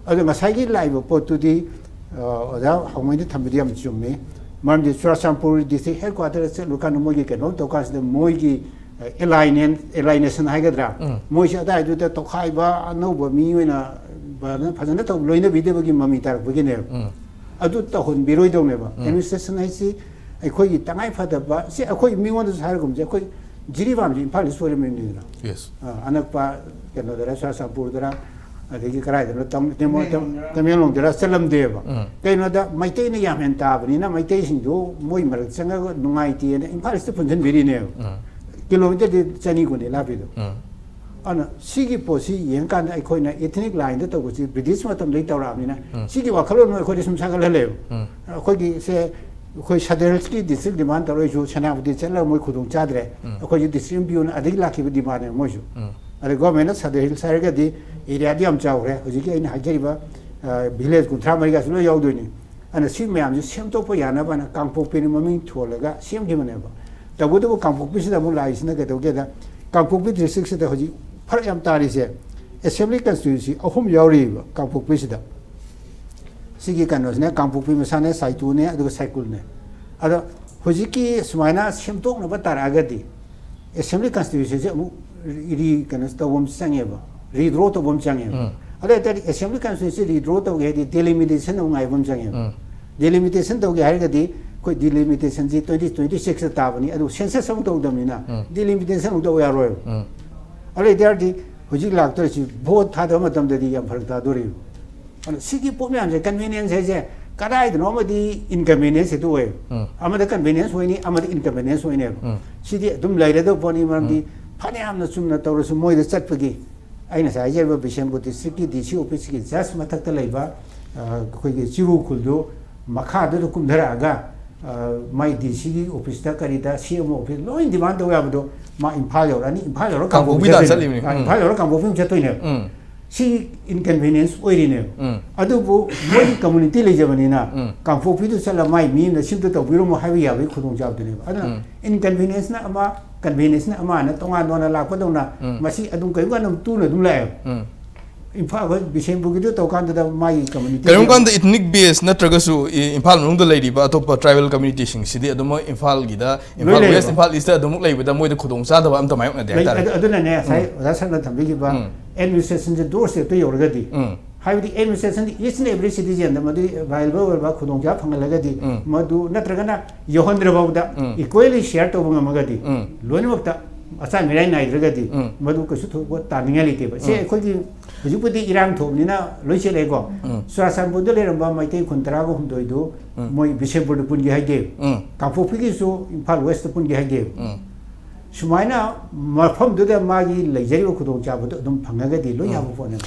ꯑꯗꯣ ꯉꯁꯥꯏꯒꯤ ꯂꯥꯛꯏꯕ ꯄꯣꯠꯇꯨꯗꯤ, ꯑ, ꯑꯣꯖꯥ ꯍꯥꯎꯃꯩꯅ ꯊꯝꯕꯗꯤ ꯌꯥꯝ ꯆꯨꯝꯃꯤ꯫ ꯃꯔꯝꯗꯤ ꯆꯨꯔꯥꯆꯥꯟꯄꯨꯔ ꯗꯤꯁꯇ꯭ꯔꯤꯛ ꯍꯦꯗ ꯀ꯭ꯋꯥꯇꯔꯗ ꯆꯠꯂꯨꯀꯥꯟꯗ ꯃꯣꯏꯒꯤ ꯀꯩꯅꯣ ꯇꯧꯀꯥꯟꯁꯤꯗ ꯃꯣꯏꯒꯤ, ꯑ, ꯑꯦꯂꯥꯏꯅꯦꯟ-, ꯑꯦꯂꯥꯏꯅꯦꯁꯟ ꯍꯥꯏꯒꯗ꯭ꯔꯥ? ꯃꯣꯏꯁꯦ ꯑꯗꯥꯏꯗꯨꯗ ꯇꯧꯈꯥꯏꯕ, ꯑꯅꯧꯕ ꯃꯤ ꯑꯣꯏꯅ ꯐꯖꯅ, ꯐꯖꯅ ꯇꯧ-, ꯂꯣꯏꯅꯕꯤꯗꯕꯒꯤ ꯃꯃꯤ ꯇꯥꯔꯛꯄꯒꯤꯅꯦꯕ꯫ ꯑꯗꯨ ꯇꯧꯍꯟꯕꯤꯔꯣꯏꯗꯧꯅꯦꯕ꯫ ꯑꯦꯗꯃꯤꯅꯤꯁꯇ꯭ꯔꯦꯁꯟ ꯍꯥꯏꯁꯤ ꯑꯩꯈꯣꯏꯒꯤ ꯇꯉꯥꯏ ꯐꯗꯕ, ꯁꯤ ꯑꯩꯈꯣꯏ ꯃꯤꯉꯣꯟꯗꯁꯨ ꯍꯥꯏꯔꯒꯨꯝꯁꯦ, ꯑꯩꯈꯣꯏ ꯖꯤꯔꯤꯕꯥꯝꯁꯦ ꯏꯝꯐꯥꯜꯗ ꯁꯣꯏꯔꯝꯃꯤꯅꯤꯗꯅ꯫ ꯑ, ꯑꯅꯛꯄ ꯀꯩꯅꯣꯗꯔ, ꯆꯨꯔꯥꯆꯥꯟꯄꯨꯔꯗꯔ, ꯑꯗꯒꯤ ꯀꯗꯥꯏꯗꯅꯣ, ꯇꯝ-, ꯇꯦꯃꯣ-, ꯇꯝ-, ꯇꯃꯦꯡꯂꯣꯡꯗꯔ ꯆꯠꯂꯝꯗꯦꯕ꯫ ꯀꯩꯅꯣꯗ ꯃꯩꯇꯩꯅ ꯌꯥꯝ ꯍꯦꯟꯅ ꯇꯥꯕꯅꯤꯅ ꯃꯩꯇꯩꯁꯤꯡꯗꯣ ꯃꯣꯏ ꯃꯔꯛ ꯆꯪꯉꯒ ꯅꯨꯡꯉꯥꯏꯇꯦꯅ ꯏꯝꯐꯥꯜ ꯏꯁꯇ ꯄꯨꯟꯁꯤꯟꯕꯤꯔꯤꯅꯦꯕ꯫ ꯀꯤꯂꯣꯃꯤꯇꯔꯗꯤ ꯆꯅꯤ ꯀꯨꯟꯅꯤ ꯂꯥꯞꯄꯤꯗꯣ꯫ ꯑꯗꯨꯅ ꯁꯤꯒꯤ ꯄꯣꯠꯁꯤ ꯌꯦꯡꯀꯥꯟꯗ ꯑꯩꯈꯣꯏꯅ ꯏꯊꯅꯤꯛ ꯂꯥꯏꯟꯗ ꯇꯧꯕꯁꯤ ꯕ꯭ꯔꯤꯇꯤꯁ ꯃꯇꯝꯗꯒꯤ ꯇꯧꯔꯛꯑꯕꯅꯤꯅ ꯁꯤꯒꯤ ꯋꯥꯈꯜꯂꯣꯟ ꯑꯃ ꯑꯩꯈꯣꯏꯗ ꯁꯨꯝ ꯁꯥꯒꯠꯍꯜꯂꯦꯕ꯫ ꯑꯩꯈꯣꯏꯒꯤ ꯁꯦ, ꯑꯩꯈꯣꯏ ꯁꯗꯔ ꯍꯤꯜꯁꯀꯤ ꯗꯤꯁꯇ꯭ꯔꯤꯛ ꯗꯤꯃꯥꯟ ꯇꯧꯔꯛꯏꯁꯨ ꯁꯦꯅꯥꯄꯇꯤ ꯆꯠꯂꯒ ꯃꯣꯏ ꯈꯨꯗꯣꯡ ꯆꯥꯗ꯭ꯔꯦ꯫ ꯑꯩꯈꯣꯏꯁꯨ ꯗꯤꯁꯇ꯭ꯔꯤꯛ ꯑꯃ ꯄꯤꯌꯨꯅ ꯑꯗꯒꯤ ꯂꯥꯛꯈꯤꯕ ꯗꯤꯃꯥꯟꯅꯦꯕ ꯃꯣꯏꯁꯨ꯫ ꯑꯗ ꯒꯣꯔꯃꯦꯟꯅ ꯁꯗꯔ ꯍꯤꯜꯁ ꯍꯥꯏꯔꯒꯗꯤ ꯑꯦꯔꯤꯌꯥꯗꯤ ꯌꯥꯝ ꯆꯥꯎꯈ꯭ꯔꯦ꯫ ꯍꯧꯖꯤꯛꯀꯤ ꯑꯩꯅ ꯍꯥꯏꯖꯔꯤꯕ, ꯑ, ꯚꯤꯂꯦꯖ ꯀꯨꯟꯊ꯭ꯔꯥ ꯃꯔꯤꯒꯁꯨ ꯂꯣꯏ ꯌꯥꯎꯗꯣꯏꯅꯤ꯫ ꯑꯗꯨꯅ ꯁꯤ ꯃꯌꯥꯝꯁꯦ ꯁꯦꯝꯗꯣꯛꯄ ꯌꯥꯅꯕꯅ ꯀꯥꯡꯄꯣꯛꯄꯤꯅ ꯃꯃꯤꯡ ꯊꯣꯜꯂꯒ ꯁꯦꯝꯈꯤꯕꯅꯦꯕ꯫ ꯇꯧꯕꯇꯕꯨ ꯀꯥꯡꯄꯣꯛꯄꯤꯁꯤꯗ ꯑꯃꯨꯛ ꯂꯥꯛꯏꯁꯤꯅ ꯀꯩꯗꯧꯒꯦꯗ, ꯀꯥꯡꯄꯣꯛꯄꯤ ꯗꯤꯁꯇ꯭ꯔꯤꯛꯁꯤꯗ ꯍꯧꯖꯤꯛ ꯐꯔꯛ ꯌꯥꯝ ꯇꯥꯔꯤꯁꯦ, ꯑꯦꯁꯦꯝꯕ꯭ꯂꯤ ꯀꯟꯁꯇꯤꯇ꯭ꯌꯨꯟꯁꯤ ꯑꯍꯨꯝ ꯌꯥꯎꯔꯤꯕ ꯀꯥꯡꯄꯣꯛꯄꯤꯁꯤꯗ꯫ ꯁꯤꯒꯤ ꯀꯩꯅꯣꯁꯤꯅ ꯀꯥꯡꯄꯣꯛꯄꯤ ꯃꯁꯥꯅꯦ, ꯁꯥꯏꯇꯨꯅꯦ, ꯑꯗꯨꯒ ꯁꯥꯏꯀꯨꯜꯅꯦ꯫ ꯑꯗꯣ ꯍꯧꯖꯤꯛꯀꯤ ꯁꯨꯃꯥꯏꯅ ꯁꯦꯝꯗꯣꯛꯅꯕ ꯇꯥꯔꯛꯑꯒꯗꯤ ꯑꯦꯁꯦꯝꯕ꯭ꯂꯤ ꯀꯟꯁꯇꯤꯇ꯭ꯌꯨꯁꯟꯁꯦ ꯑꯃꯨꯛ ꯔꯤ-, ꯀꯩꯅꯣ ꯇꯧꯕ ꯑꯃ ꯆꯪꯉꯦꯕ, ꯔꯤꯗ꯭ꯔꯣ ꯇꯧꯕ ꯑꯃ ꯆꯪꯉꯦꯕ꯫ ꯑꯗꯨ ꯑꯣꯏꯇꯥꯔꯗꯤ ꯑꯦꯁꯦꯝꯕ꯭ꯂꯤ ꯀꯟꯁꯇꯤꯇ꯭ꯌꯨꯟꯁꯤ ꯔꯤꯗ꯭ꯔꯣ ꯇꯧꯒꯦ ꯍꯥꯏꯗꯤ ꯗꯤꯂꯤꯃꯤꯇꯦꯁꯟ ꯑꯃꯨꯛ ꯉꯥꯏꯕ ꯑꯃ ꯆꯪꯉꯦꯕ꯫ ꯗꯤꯂꯤꯃꯤꯇꯦꯁꯟ ꯇꯧꯒꯦ ꯍꯥꯏꯔꯒꯗꯤ ꯑꯩꯈꯣꯏ ꯗꯤꯂꯤꯃꯤꯇꯦꯁꯟꯁꯤ ꯇ꯭ꯋꯦꯟꯇꯤ ꯇ꯭ꯋꯦꯟꯇꯤ ꯁꯤꯛꯁꯇ ꯇꯥꯕꯅꯤ, ꯑꯗꯨ ꯁꯦꯟꯁꯁ ꯑꯃꯨꯛ ꯇꯧꯗꯕꯅꯤꯅ ꯗꯤꯂꯤꯃꯤꯇꯦꯁꯟ ꯑꯃꯨꯛ ꯇꯧꯕ ꯌꯥꯔꯣꯏꯕ꯫ ꯑꯗꯨ ꯑꯣꯏꯇꯥꯔꯗꯤ ꯍꯧꯖꯤꯛ ꯂꯥꯛꯇꯣꯔꯤꯁꯤ ꯚꯣꯠ ꯊꯥꯗꯕ ꯃꯇꯝꯗꯗꯤ ꯌꯥꯝ ꯐꯔꯛ ꯇꯥꯗꯣꯔꯤꯕ꯫ ꯑꯗꯨꯅ ꯁꯤꯒꯤ ꯄꯣꯠ ꯃꯌꯥꯝꯁꯦ, ꯀꯟꯚꯤꯅꯤꯌꯦꯟꯁ ꯍꯥꯏꯁꯦ ꯀꯗꯥꯏꯗꯅꯣ ꯑꯃꯗꯤ ꯏꯟꯀꯟꯚꯤꯅꯤꯌꯦꯟꯁ ꯍꯦꯛꯇ ꯑꯣꯏꯌꯦꯕ꯫ ꯑꯃꯗ ꯀꯟꯚꯤꯅꯤꯌꯦꯟꯁ ꯑꯣꯏꯅꯤ, ꯑꯃꯗ ꯏꯟꯀꯟꯚꯤꯅꯤꯌꯟꯁ ꯑꯣꯏꯅꯦꯕ꯫ ꯁꯤꯗꯤ ꯑꯗꯨꯝ ꯂꯩꯔꯗꯧꯕ ꯄꯣꯠꯅꯤ, ꯃꯔꯝꯗꯤ ꯐꯅꯌꯥꯝꯅ ꯆꯨꯝꯅ ꯇꯧꯔꯁꯨ ꯃꯣꯏꯗ ꯆꯠꯄꯒꯤ, ꯑꯩ ꯉꯁꯥꯏ ꯍꯥꯏꯖꯔꯤꯕ ꯕꯤꯁꯦꯝꯄꯨꯔ ꯗꯤꯁꯇ꯭ꯔꯤꯛꯀꯤ ꯗꯤ ꯁꯤ ꯑꯣꯐꯤꯁꯀꯤ ꯖꯁ ꯃꯊꯛꯇ ꯂꯩꯕ, ꯑ, ꯑꯩꯈꯣꯏꯒꯤ ꯆꯤꯔꯨ ꯈꯨꯜꯗꯨ ꯃꯈꯥꯗꯨꯗ ꯀꯨꯝꯊꯔꯛꯑꯒ, ꯑ, ꯃꯥꯏ ꯗꯤ ꯁꯤꯒꯤ ꯑꯣꯐꯤꯁꯇ ꯀꯔꯤꯗ ꯁꯤ ꯑꯦꯝ ꯑꯣ ꯑꯣꯐꯤꯁ ꯂꯣꯏ ꯗꯤꯃꯥꯟ ꯇꯧ ꯌꯥꯕꯗꯣ ꯃꯥ ꯏꯝꯐꯥꯜ ꯌꯧꯔꯛꯑꯅꯤ, ꯏꯝꯐꯥꯜ ꯌꯧꯔꯒ ꯀꯥꯡꯄꯣꯛꯄꯤ ꯀꯥꯡꯄꯣꯛꯄꯤ ꯇꯥꯟꯅ ꯆꯠꯂꯤꯕꯅꯤ꯫ ꯑ, ꯎꯝ꯫ ꯏꯝꯐꯥꯜ ꯌꯧꯔꯒ ꯀꯥꯡꯄꯣꯛꯄꯤ ꯑꯃꯨꯛ ꯆꯠꯇꯣꯏꯅꯦꯕ꯫ ꯎꯝ꯫ ꯁꯤ ꯏꯟꯀꯟꯚꯤꯅꯤꯌꯟꯁ ꯑꯣꯏꯔꯤꯅꯦꯕ꯫ ꯎꯝ꯫ ꯑꯗꯨꯕꯨ ꯃꯣꯏꯒꯤ ꯀꯝꯃꯨꯅꯤꯇꯤ ꯂꯩꯖꯕꯅꯤꯅ ꯎꯝ꯫ ꯀꯥꯡꯄꯣꯛꯄꯤꯗꯨ ꯆꯠꯂ ꯃꯥꯏ ꯃꯤ ꯑꯃꯅ ꯁꯤꯝꯇ ꯇꯧꯕꯤꯔꯝꯃꯣ ꯍꯥꯏꯕ ꯌꯥꯕꯒꯤ ꯈꯨꯗꯣꯡꯆꯥꯕꯗꯨꯅꯦꯕ꯫ ꯑꯗꯨꯅ ꯎꯝ꯫ ꯏꯟꯀꯟꯚꯤꯅꯤꯌꯟꯁꯅ ꯑꯃ, ꯀꯟꯚꯤꯅꯤꯌꯟꯁꯅ ꯑꯃ ꯍꯥꯏꯅ ꯇꯣꯉꯥꯟ ꯇꯣꯉꯥꯟꯅ ꯂꯥꯛꯄꯗꯧꯅ ꯎꯝ꯫ ꯃꯁꯤ ꯑꯗꯨꯝ ꯀꯔꯤꯒꯨꯝꯕ ꯑꯗꯨꯝ ꯇꯨꯅ ꯑꯗꯨꯝ ꯂꯥꯛꯑꯦꯕ꯫ ꯎꯝ꯫ ꯏꯝꯐꯥꯜ, ꯑꯩꯈꯣꯏ ꯕꯤꯁꯦꯝꯄꯨꯔꯒꯤꯗꯨ ꯇꯧꯀꯥꯟꯗꯨꯗ ꯃꯥꯒꯤ ꯀꯝꯃꯨꯅꯤꯇꯤ ꯀꯔꯤꯒꯨꯝꯕ ꯀꯥꯟꯗ ꯏꯊꯅꯤꯛ ꯕꯦꯁ ꯅꯠꯇ꯭ꯔꯒꯁꯨ ꯏ-, ꯏꯝꯐꯥꯜ ꯃꯅꯨꯡꯗ ꯂꯩꯔꯤꯕ ꯑꯇꯣꯞꯄ ꯇ꯭ꯔꯥꯏꯕꯦꯜ ꯀꯝꯃ꯭ꯌꯨꯅꯤꯇꯤꯁꯤꯡꯁꯤꯗꯤ ꯑꯗꯨꯝ ꯃꯣꯏ ꯏꯝꯐꯥꯜꯒꯤꯗ, ꯂꯣꯏ ꯏꯝꯐꯥꯜ ꯂꯩꯌꯦꯕ꯫ ꯋꯦꯁ, ꯏꯝꯐꯥꯜ ꯏꯁꯇ ꯑꯗꯨꯃꯛ ꯂꯩꯕꯗ ꯃꯣꯏꯗ ꯈꯨꯗꯣꯡꯆꯥꯗꯕ ꯑꯝꯇ ꯃꯥꯌꯣꯛꯅꯗꯦ ꯂꯩ-, ꯍꯥꯏꯇꯥꯔꯦ꯫ ꯑꯗꯨ-, ꯑꯗꯨꯅꯅꯦ ꯉꯁꯥꯏ ꯎꯝ꯫ ꯑꯣꯖꯥ ꯁꯔꯅ ꯊꯝꯕꯤꯈꯤꯕ ꯎꯝ꯫ ꯑꯦꯗꯃꯤꯅꯤꯁꯇ꯭ꯔꯦꯁꯟꯁꯦ ꯗꯣꯔ ꯁ꯭ꯇꯦꯞꯇ ꯌꯧꯔꯒꯗꯤ, ꯎꯝ꯫ ꯍꯥꯏꯕꯗꯤ ꯑꯦꯗꯃꯤꯅꯤꯁꯇ꯭ꯔꯦꯁꯟꯗꯤ each and every citizenꯗ ꯃꯗꯨ available ꯑꯣꯏꯕ ꯈꯨꯗꯣꯡꯆꯥꯕ ꯐꯪꯍꯜꯂꯒꯗꯤ, ꯎꯝ꯫ ꯃꯗꯨ ꯅꯠꯇ꯭ꯔꯒꯅ ꯌꯧꯍꯟꯗ꯭ꯔꯐꯥꯎꯗ ꯎꯝ꯫ equally share ꯇꯧꯕ ꯉꯝꯃꯒꯗꯤ, ꯎꯝ꯫ ꯂꯣꯏꯅꯃꯛꯇ ꯑꯆꯥ ꯃꯤꯔꯥꯏ ꯅꯥꯏꯗ꯭ꯔꯒꯗꯤ ꯎꯝ꯫ ꯃꯗꯨ ꯀꯩꯁꯨ ꯊꯣꯛꯄ ꯇꯥꯅꯤꯡꯉꯥꯏ ꯂꯩꯇꯦꯕ꯫ ꯁꯦ ꯎꯝ꯫ ꯑꯩꯈꯣꯏꯒꯤ ꯍꯧꯖꯤꯛꯄꯨꯗꯤ ꯏꯔꯥꯡ ꯊꯣꯛꯑꯕꯅꯤꯅ ꯂꯣꯏ ꯆꯦꯜꯂꯛꯑꯦꯀꯣ꯫ ꯎꯝ꯫ ꯆꯨꯔꯥꯆꯥꯟꯄꯨꯔꯗ ꯂꯩꯔꯝꯕ ꯃꯩꯇꯩ ꯈꯨꯟ ꯇꯔꯥꯒ ꯍꯨꯝꯗꯣꯏꯗꯨ ꯎꯝ꯫ ꯃꯣꯏ ꯕꯤꯁꯦꯝꯄꯨꯔꯗ ꯄꯨꯟꯒꯦ ꯍꯥꯏꯗꯦ꯫ ꯎꯝ꯫ ꯀꯥꯡꯄꯣꯛꯄꯤꯒꯤꯁꯨ ꯏꯝꯐꯥꯜ ꯋꯦꯁꯇ ꯄꯨꯟꯒꯦ ꯍꯥꯏꯗꯦ꯫ ꯎꯝ꯫ ꯁꯨꯃꯥꯏꯅ ꯃꯐꯝꯗꯨꯗ ꯃꯥꯒꯤ ꯂꯩꯖꯔꯤꯕ ꯈꯨꯗꯣꯡꯆꯥꯕꯗꯨ ꯑꯗꯨꯝ ꯐꯪꯉꯒꯗꯤ ꯂꯣꯏ ꯎꯝ꯫ ꯌꯥꯕ ꯄꯣꯠꯅꯦꯕ꯫